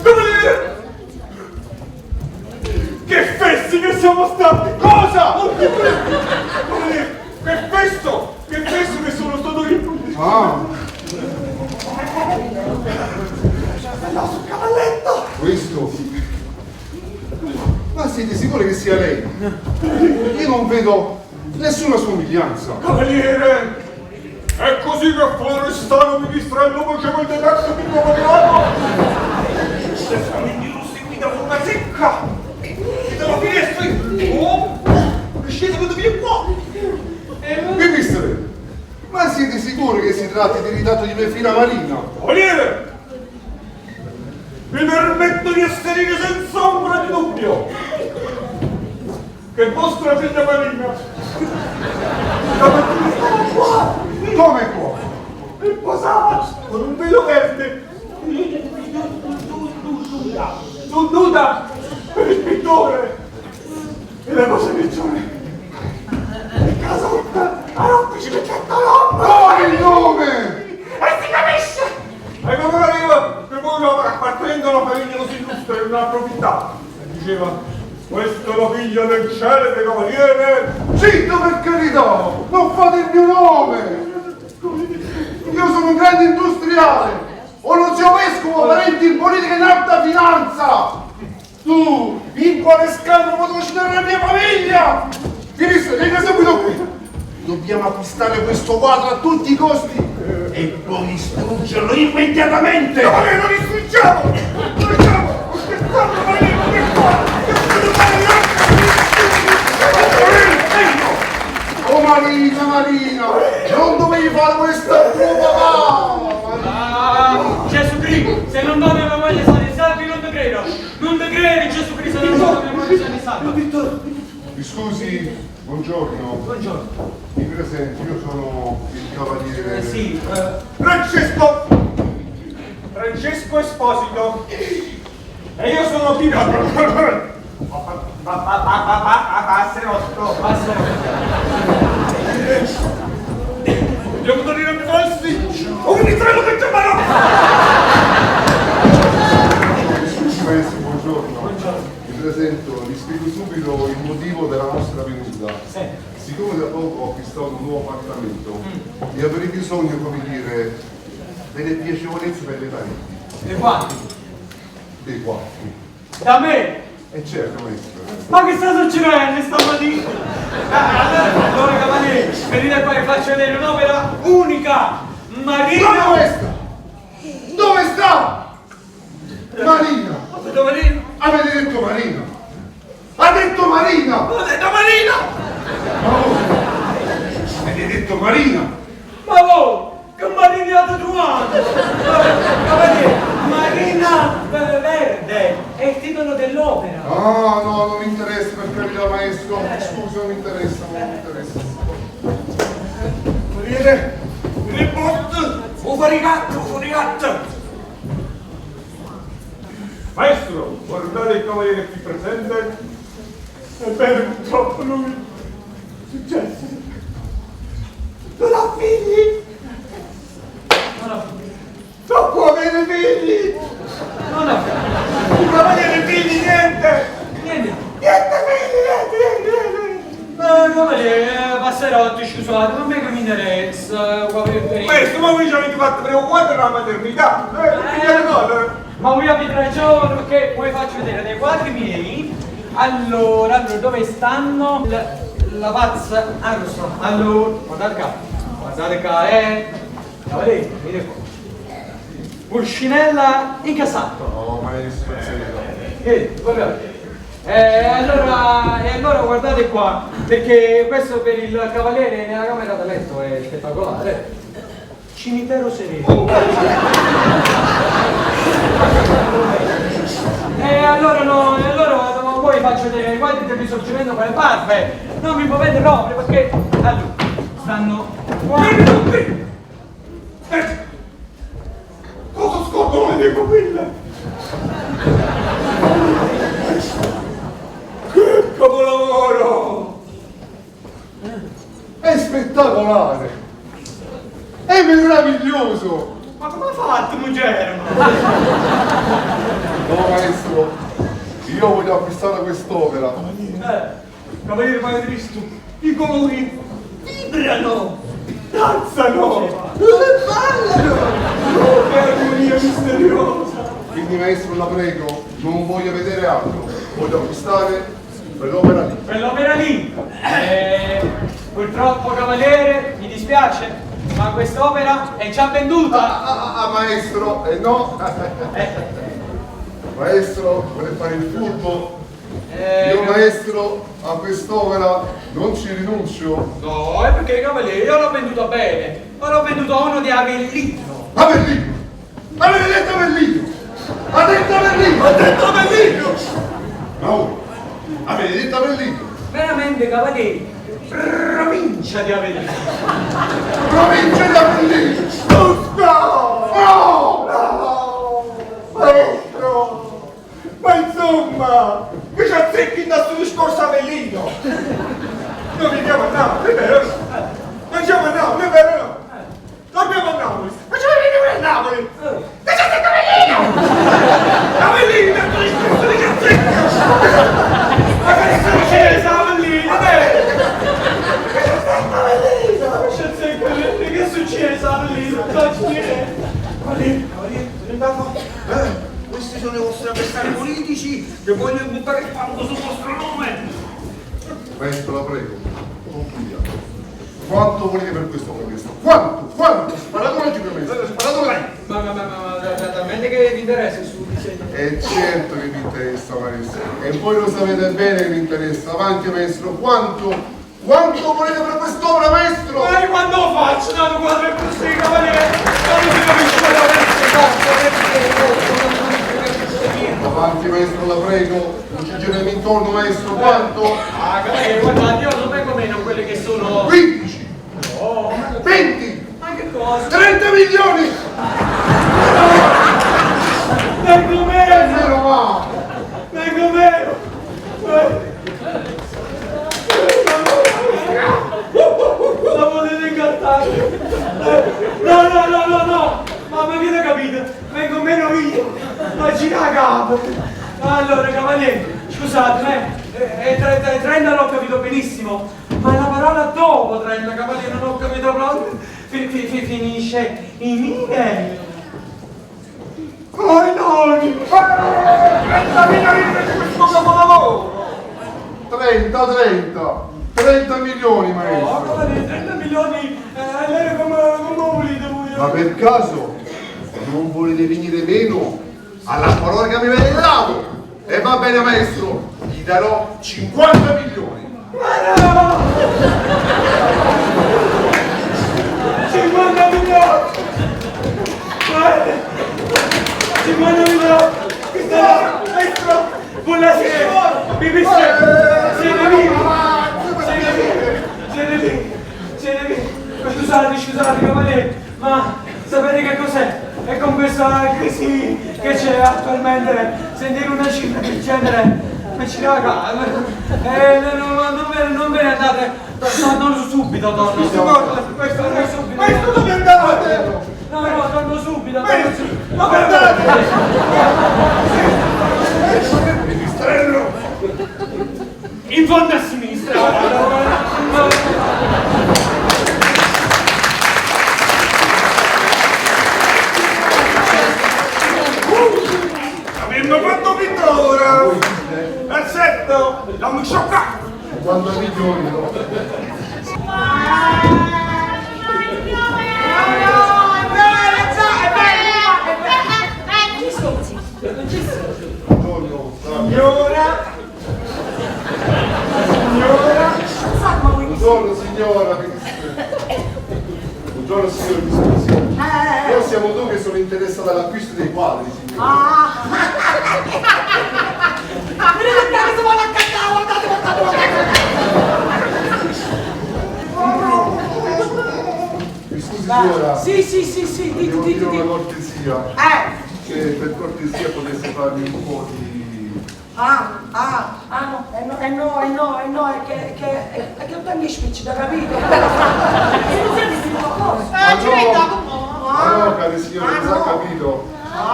Cavaliere! Che fessi che siamo stati! Cosa? Cavaliere, che fesso! Che fesso che sono stato io! Ah! Là sul cavalletto! Questo? Ma siete sicuri che sia lei? Io non vedo nessuna somiglianza. Cavaliere! È così che Florestano Pipistrello faceva il detective di Covagliano? Se famigli russi qui da una secca! E dalla finestra! Oh! Scesa vedo via qua! Pipistrello, ma siete sicuri che si tratti di ritratto di mia figlia Marina? Cavaliere! Mi permetto di asserire senza ombra di dubbio che vostra figlia Marina stamattina stava qua! Come qua? E posava con un velo verde nuda per il pittore! E la cosa peggiore è che la sotto a notte ci metteva l'ombra! Come il nome? E si capisce! E come pareva che voi appartenendo alla famiglia così illustre non approfittava. E diceva, questa è la figlia del celebre cavaliere! Zitto per carità! Non fate il mio nome! Io sono un grande industriale! Ho lo zio vescovo, parenti in politica e in alta finanza! Tu, in quale scandalo potevo citare la mia famiglia? Ministro, venga subito qui! Dobbiamo acquistare questo quadro a tutti i costi e poi distruggerlo immediatamente! Cavaliere, lo distruggiamo! Lo distruggiamo! Ho scherzato, cavaliere, che qua! Oh Marina, Marina, non dovevi fare questa tuo papà! Ah, Gesù Cristo, se non va mia moglie sono in salvi, non te credo! Non te credi, Gesù Cristo, se non va mia moglie sono in salvi! Mi scusi, buongiorno. Buongiorno. Mi presento, io sono il cavaliere. Sì, Francesco! Francesco Esposito! E io sono Pino! Passerotto! Dobbiamo tornare a falsi! Ho un ritrello che c'è mano! Scusi maestro, buongiorno. Buongiorno. Mi presento, vi spiego subito il motivo della nostra venuta. Sì. Siccome da poco ho acquistato un nuovo appartamento e avrei bisogno, come dire, delle piacevolezze per le pareti. Dei quadri? Dei quadri. Da me? E certo, maestro. Ma che sta succedendo stamattina? Allora, cavaliere, venite qua e faccio vedere un'opera unica! Marina... Ma dove sta? Dove sta? Marina! Ho detto Marina! Avete detto Marina! Ha detto Marina! Ho detto Marina! Ma voi? Avete detto Marina! Ma voi, che Marina avete trovato? Cavaliere, Marina Verde è il titolo dell'opera. Ah, no, non mi interessa per carità, maestro. Scusi, non mi interessa, non mi interessa. Cavaliere, report, o farigatto, o farigatto. Maestro, guardate il cavaliere qui presente. Ebbene, purtroppo lui successe. Non ha figli. Non può avere figli. Non ha Il cavaliere figli, niente. Niente. Niente figli, niente, niente, niente. Cavaliere, Passerotti, scusate, non mi interessa. Maestro, ma voi ci avete fatto per un quadro la maternità. Non pigliate cosa. Ma voi avete ragione, perché poi faccio vedere dei quadri miei. Allora, dove stanno? La pazza. Ah, lo so. Allora, guardate qua. Guardate qua, eh. Cavaliere, vedete qua. Pulcinella incassato. No, maestro, guardate. E allora guardate qua, perché questo per il cavaliere nella camera da letto è spettacolare. Cimitero sereno. E allora no, e allora vado, poi faccio vedere i quadri del risorgimento con le barbe. Non mi muovete proprio perché allora stanno qua. Cosa scorgono le pupille? Che capolavoro! È spettacolare! È meraviglioso! Ma come ha fatto, Mugello? No, maestro, io voglio acquistare quest'opera. Cavaliere Maestro, i colori vibrano, danzano, ballano! Oh, che armonia misteriosa! Quindi, maestro, la prego, non voglio vedere altro. Voglio acquistare quell'opera lì. Quell'opera lì! Purtroppo, cavaliere, mi dispiace, ma quest'opera è già venduta! Ah, maestro, no! Maestro, vuole fare il furbo? Io, maestro, a quest'opera non ci rinuncio. No, è perché, cavaliere, io l'ho venduta bene, ma l'ho venduta a uno di Avellino. Avellino! Avete detto Avellino! Ha detto Avellino! Ha detto Avellino! No, avete detto Avellino! Veramente, cavaliere, provincia di Avellino. Provincia di Avellino! Giusto! No! No! Maestro! Ma insomma, che ci azzecchi da sto discorso Avellino? Noi viviamo a Napoli, è vero? Non siamo a Napoli, è vero? No? Torniamo a Napoli! Ma ci venite a Napoli! Che c'è stato Avellino? Avellino, il discorso di azzecca! Ma che succede Avellino? Che c'è stato Avellino? Che succede Avellino? Cavaliere, cavaliere, torniamo. Questi sono i vostri avversari politici che vogliono buttare il fango sul vostro nome. Maestro, la prego, concludiamo. Quanto volete per questo maestro? Quanto? Quanto? Sparatore oggi, maestro, sparatore! Ma talmente che vi interessa il suo disegno? È certo che vi interessa, maestro. E voi lo sapete bene che vi interessa. Avanti, maestro, quanto? Quanto volete per quest'opera, maestro? Ma io quando lo faccio, dato quadro è così, cavaliere? Non si capisce quello che Avanti, maestro, la prego, non ci giriamo intorno, maestro, quanto? Ah, cavaliere, guardate, io non vengo meno quelle che sono... 15! No! 20! Ma che cosa? 30 milioni! Vengo meno! Meno va! Vengo meno! La volete incartare? No, no, no, no, no! Ma mi avete capito? Vengo meno io! Ma gira la capo! Allora, cavaliere, scusate, 30 l'ho capito benissimo, ma la parola dopo 30, cavaliere, non ho capito proprio. Finisce in ine. Oh, no! 30 milioni per questo capolavoro! 30, 30! 30 milioni, maestro! No, cavaliere, 30 milioni, allora come volete voi? Ma per caso non volete venire meno alla parola che mi avete dato? E va bene maestro, gli darò 50 milioni. Ma no! 50 milioni! Guarda! 50 milioni! Maestro! Buonasera! Pipistrello! Siete vivi? Siete vivi? Siete vivi? Siete vivi? Scusate, scusate, cavaliere, ma sapete che cos'è? E con questa crisi che c'è attualmente, sentire una cifra del genere mi ci raga. Non, non, ve, non ve ne andate, no, non subito, torno subito. Torno subito. Maestro, dove andate? No, no, torno subito. Torno subito. Dove andate? Pipistrello! In fondo a sinistra. Abbiamo fatto pittura! Perfetto! Non mi sciocca! 50 milioni, no? Buongiorno. Signora! Signora! Buongiorno signora, Buongiorno signore, mi scusi. Noi siamo due che sono interessati all'acquisto dei quadri, signora. Ah! Venite a casa, vado a cantare, guardate, guardate, guardate! Mi scusi signora. Sì, sì, sì, sì, dite, Devo dite, dire dite. una cortesia. Se per cortesia potesse farmi un po' di... Ah, ah, ah no, eh no, eh no, eh no, eh no, è che, che, è che ho tanti spicci, da capito? E non senti più qualcosa? Ma no, ma no, care signora, non ha capito.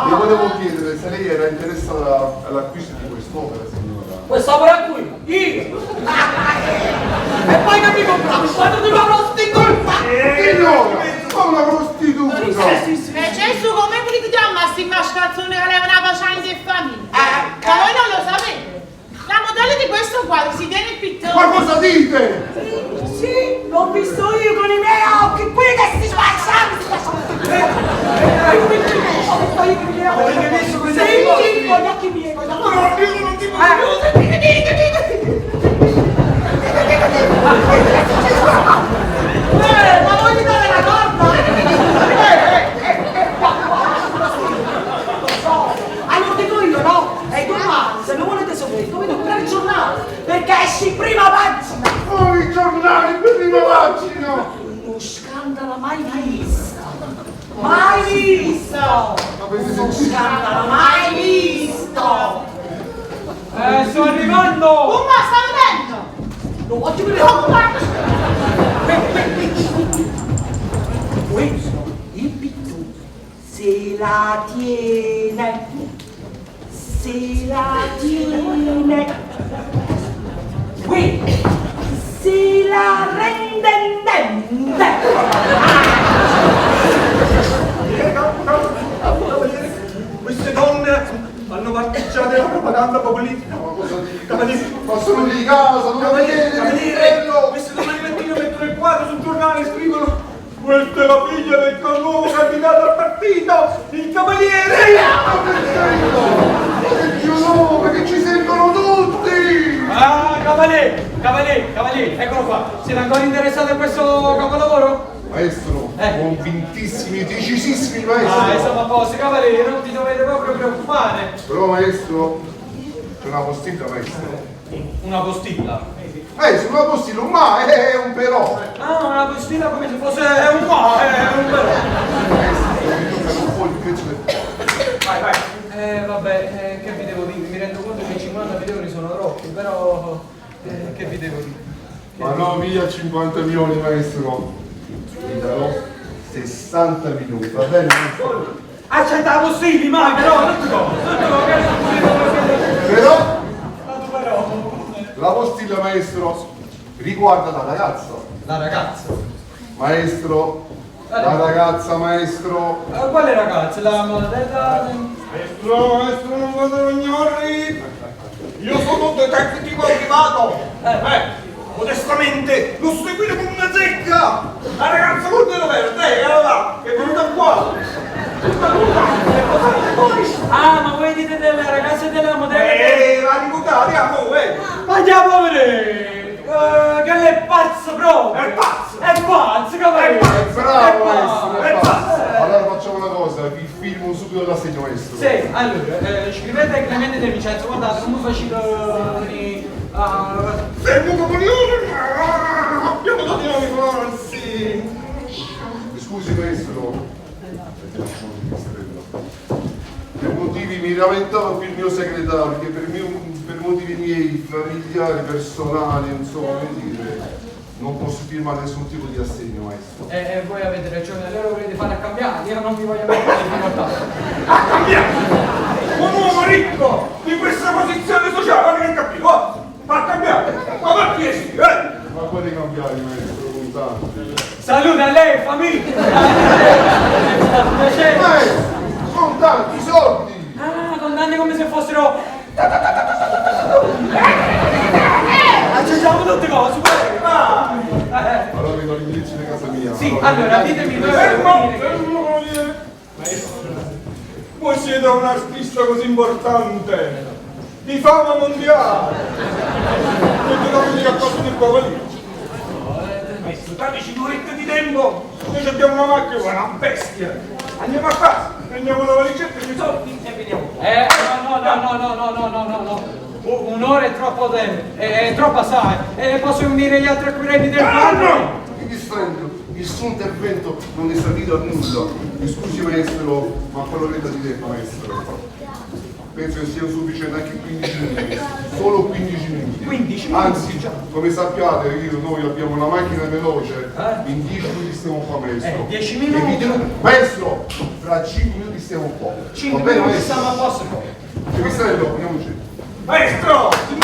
Le volevo chiedere se lei era interessata all'acquisto di quest'opera, signora. Quest'opera qui? Io! E poi che mi compravo? Il quadro di una prostituta! Signora, ma una prostituta! Sì, sì, sì. E Gesù, come volete chiamare questi mascalzoni che levano la faccia in famiglia? Ma voi non lo sapete. La modella di questo quadro si tiene il pittore. Ma cosa dite? Sì, sì, l'ho visto io con i miei occhi, qui che si spacciava, si spacciava. Ho visto io con i miei occhi. Avete visto questa Sì, cosa? sì, con gli occhi miei, con gli occhi No, miei. io non ti Dite, dite, dite. Ma voi mi date la corda? Qua, qua, lo so. Allora dico io, no? E domani, se non volete sapere, dovete comprare il giornale, perché esce in prima pagina. Oh, i giornali in prima pagina! Uno scandalo mai visto. Mai visto! Uno scandalo mai visto! Sto arrivando! Umma, sta venendo! Lo voglio vedere! Questo, il pittore, se la tiene, se la tiene, qui, se la rende indenne. Queste donne hanno parcheggiato la propaganda populista. Ma cosa dite? Cavaliere, Ma sono di casa, non cavaliere, vedete, cavaliere, queste domani mattina mettono il quadro sul giornale e scrivono questa è la figlia del nuovo candidato al partito, il cavaliere! Ma che Dio nome, che ci sentono tutti! Ah, cavaliere, cavaliere, cavaliere, eccolo qua. Siete ancora interessati a questo capolavoro? Maestro, convintissimi, decisissimi maestro! Ah, insomma, a posto, cavaliere, non ti dovete proprio preoccupare. Però maestro, c'è una postilla maestro. Una postilla? Maestro, una postilla, un ma è un però. Ah, una postilla come se fosse un ma, è un però. Maestro, mi toccano un po' il prezzo del Vai, vai. Vabbè, che vi devo dire? Mi rendo conto che 50 milioni sono troppi, però che vi devo dire? Ma no, via 50 milioni maestro. Vi darò 60 milioni, va bene? maestro? Accetta la postilli, mai, però, non ti non ti Però Tanto però. la postilla maestro riguarda la ragazza. La ragazza? Maestro, la ragazza maestro. Quale ragazza? La modella? Maestro, maestro, non vado gnorri! Io sono un detective privato! Modestamente, lo seguite come una zecca! La ragazza con il verde, là, è venuta qua! Ah, ma voi dite della ragazza della modella? La ricordate, amore! Ma andiamo a vedere! Che lei è pazzo proprio! È pazzo! È pazzo, come È pazzo! Bravo maestro, È è pazzo! pazzo. Allora facciamo una cosa, vi firmo subito l'assegno maestro. Sì, allora, scrivete Clemente De Vincenzo, guardate, non mi facete di... Fermo coglione! Abbiamo dato i nomi falsi! Mi scusi maestro, per motivi mi lamentavo qui il mio segretario che per, per motivi miei familiari, personali, insomma, come dire, non posso firmare nessun tipo di assegno maestro. E voi avete ragione, allora volete fare a cambiare, io non mi voglio mettere in difficoltà. A cambiare! Un uomo ricco di questa posizione sociale, ma che capisco? Oh, fa cambiare! Ma perché sì, eh? Ma quale cambiare maestro, con tanti? Salute a lei, famiglia! È stato un piacere! Maestro, con tanti soldi! Ah, condanni come se fossero... Accendiamo tutte cose, guarda! Allora vedo l'indirizzo di casa mia. Sì, allora ditemi dove Fermo, fermo, cavaliere! Maestro, voi siete un artista così importante, di fama mondiale. Non te lo a cosa del cavaliere. Maestro, dateci un'oretta di tempo, noi abbiamo una macchina, una bestia. Andiamo a casa, prendiamo la valigetta, i soldi e veniamo. No, no, no, no, no, no, no, no, no. Un'ora è troppo tempo, è troppo assai. Posso unire gli altri acquirenti del Ah, Mi distrendo, il suo intervento non è servito a nulla. Mi scusi maestro, ma quell'oretta di tempo, maestro. Penso che siano sufficienti anche 15 minuti, solo 15 minuti. 15 minuti? Anzi, come sappiate, noi abbiamo una macchina veloce, in 10 minuti stiamo qua, maestro. 10 minuti? Maestro, fra 5 minuti stiamo qua. 5 Va bene, minuti maestro? stiamo a posto. Pipistrello, andiamoci. Maestro, si mi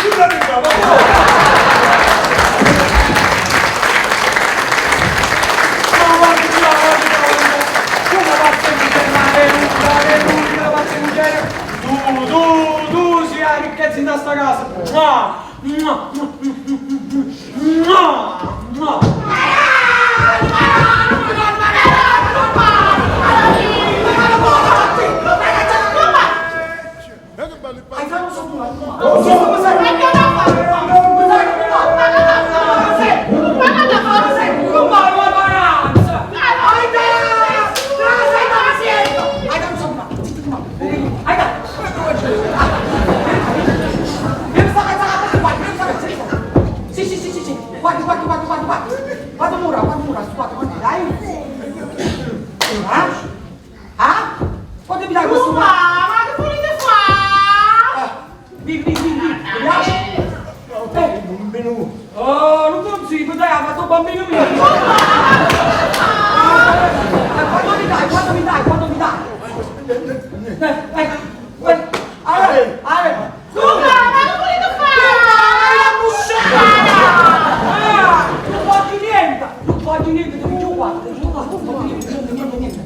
Tu, sei la ricchezza in sta casa. Mua, mua, mua, mua, mua. Guarda, guarda, guarda, guarda, guarda. Guarda mura, guarda mura, guarda, guarda, dai. Ah? Ah? Quanto mi dai questo? Ma che volete fare? Vi, vi, vi, vi, mi piace? Bambino. Oh, non consiglio, dai, ha fatto un bambino mio. Quanto mi dai? Quanto mi dai? Quanto mi dai? Allora, allora. Ma che volete fare? La musciata! Non voglio niente, non voglio niente, devo giù qua, devo giù qua, non voglio niente, niente, niente.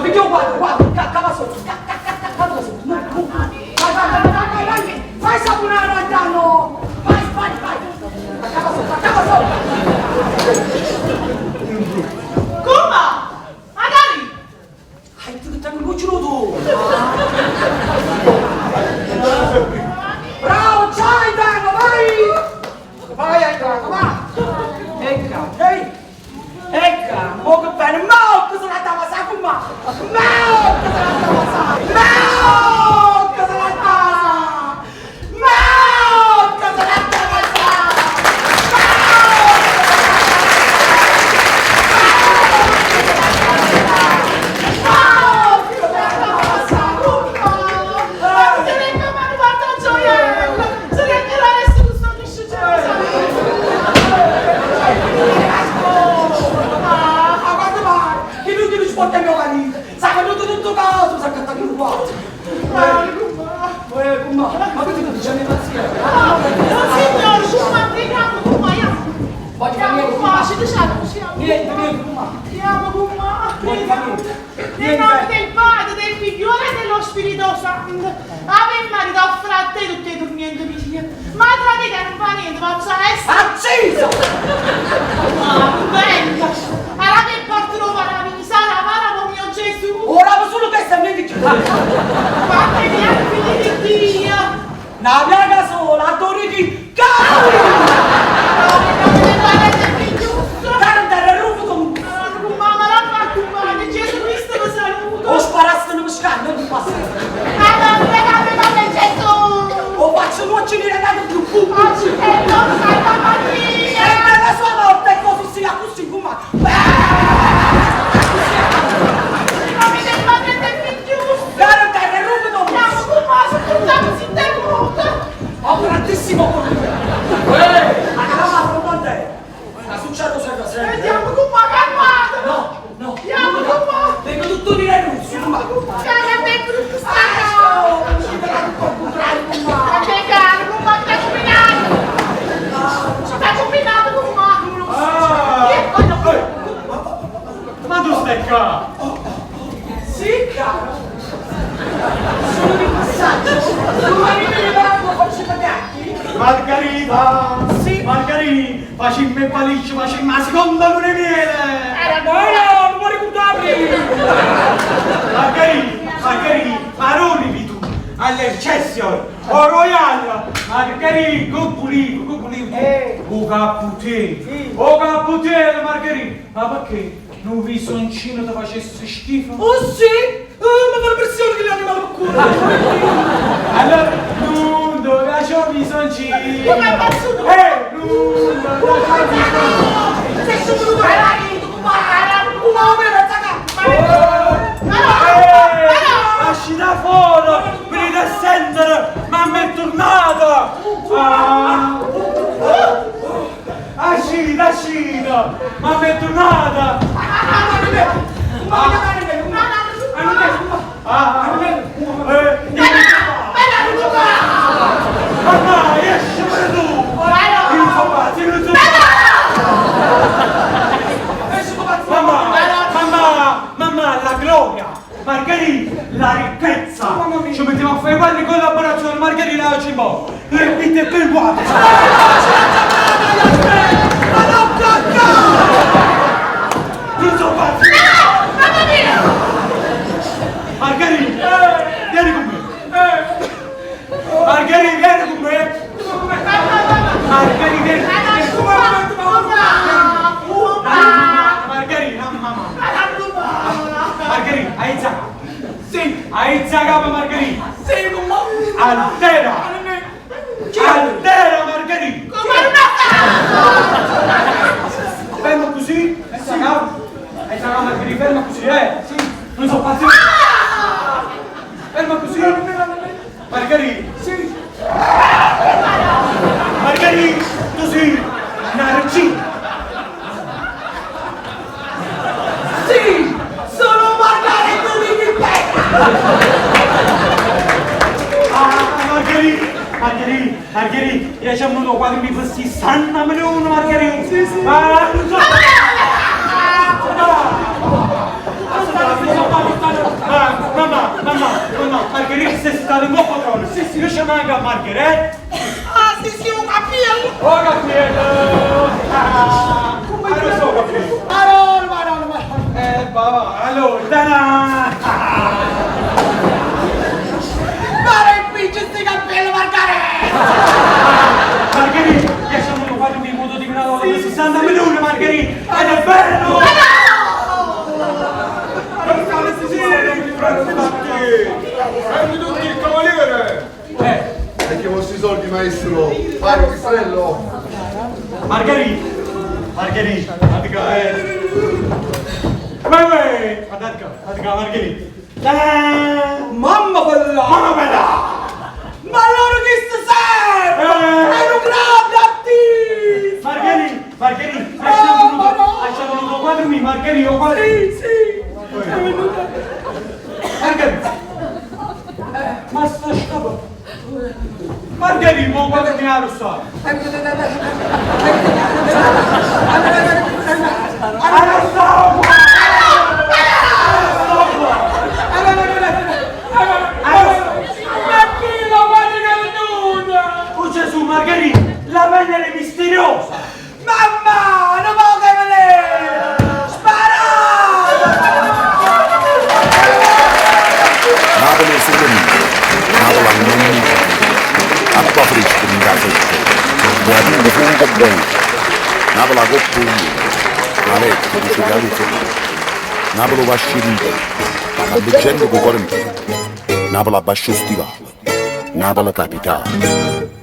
Video guarda, guarda, cava sotto, cava sotto, no, no, vai, vai, vai, vai, vai, vai, saponare lontano, vai, vai, vai, cava sotto, cava sotto. Come? Magari! Hai tu che ti hanno tu! Bravo, ciao Aitano, vai! Vai Aitano, va! Ecco, ehi! Ecco, mo che bene, mo che sono andata a passare con me! Mo che sono andata a passare! Mo che sono andata a passare! Mo che sono andata a passare! Ma quando vai? Che tu ti rispondi a mio marito! Sai che tutto caso, sa che ti rubato! Ma che ti dici a mia pazzia? Signor, come preghiamo, come Voglio Andiamo, niente, come ci diciamo, Niente, niente, come Andiamo, come santo! Ave Maria, t'offro a te tutti 'e turmienti miei! Ma tra te che non fa niente, faccio essere... Accisa! Ma bella! Allora che porti lo paraviso, la para mio Gesù! Ora solo testa e niente più! Quante ne ha figli di Dio! Una piaga sola, a Torino, cavolo! O sparaste non scanno, non passa. O faccio un occhio di renato più pubblico. E per la sua morte è così sia così come. Caro terra, rubo dopo. Ho grandissimo colore. Ma calama con te. Ma successo sempre sempre. Andiamo con ma calmate! No, no. Andiamo con ma! Vengo tutto di russo, ma. Cara, è brutto sta Ah, ci verrà tutto al contrario, con ma. Ma che caro, con ma sta combinato! Sta combinato con ma! Ah! Ma tu stai qua? Sì, caro. Sono di passaggio. Domani mi liberando faccio pagati. Margherita! Sì? Margherita, facciamo il paliccio, facciamo la seconda luna di miele! Era no, no, non vuoi ricordarmi. Margherita, Margherita, ma non tu all'Excelsior, o Royal, Margherita, con pulito, con pulito, o caputino, o caputino, Margherita, ma perché non visoncino ti facesse schifo? Oh sì? Ma fa l'impressione che gli animali per culo. Allora, non dove c'è un bisoncino? Come è passato? Non dove c'è un bisoncino? Sei subito Lasci da fuori, venite a sentire, mamma è tornata! Ah! Ascita, ascita! Mamma è tornata! Mamma, esci pure tu! Io sono pazzo, io sono Mamma, mamma, mamma, la gloria! Margherita, la ricchezza! Ci mettiamo a fare qualche collaborazione, Margherita oggi in po'! Le vite per quattro! Non sono pazzo! Margherita, vieni con me! Margherita, vieni con me! Margherita, vieni con me! Margherita, mamma! Margherita, aizza! Sì! Aizza capo Margherita! Sì, mamma! Altera! Altera Margherita! Fermo così! Aizza capo! Aizza capo Margherita, fermo così, eh! Sì! Non so pazzo! Fermo così! Margherita! Sì! Margherita, tu sei una regina! Sì! Sono Margherita di Wikipedia! Ah, Margherita, Margherita, Margherita, io ci ho venuto qua che mi fa 60 milioni, Margherita! Sì, sì! Ma non so! Mamma, mamma, mamma, Margherita sei stata un po' padrone. Sì, sì, io ci manca Margherita. Ah, sì, sì, ho capito! Oh, capito! Ah, lo so, capito! Madonna, madonna, madonna! Papà, allora, ta-da! Guarda il pincio sti cappelli, Margherita! Margherita, io ci ho venuto qua che mi muto di una donna 60 milioni, Margherita! Ed è bello! Prendi tutti il cavaliere! Perché i vostri soldi, maestro? Fare un pistrello? Margherita! Margherita, guarda qua, eh! Vai, vai! Guarda qua, guarda qua, Margherita! Ta-da! Mamma bella! Mamma bella! Ma allora chi si serve? È un grande artista! Margherita, Margherita, Oh, ci ha voluto 4.000, Margherita, quadro! Sì, sì! È venuta! Margherita! Ma sta scapando! Margherita, ma quanto mi ha russato? Acqua fresca dint' 'a sette, Teatino fungo bene, Napule 'a copp' 'o viento, 'a vecchia dice ca lu sole, Napule 'o vascio 'e rimpetto, tanta gente cu 'o core 'mpietto, Napule abbascio 'o stivale, Napule capitale.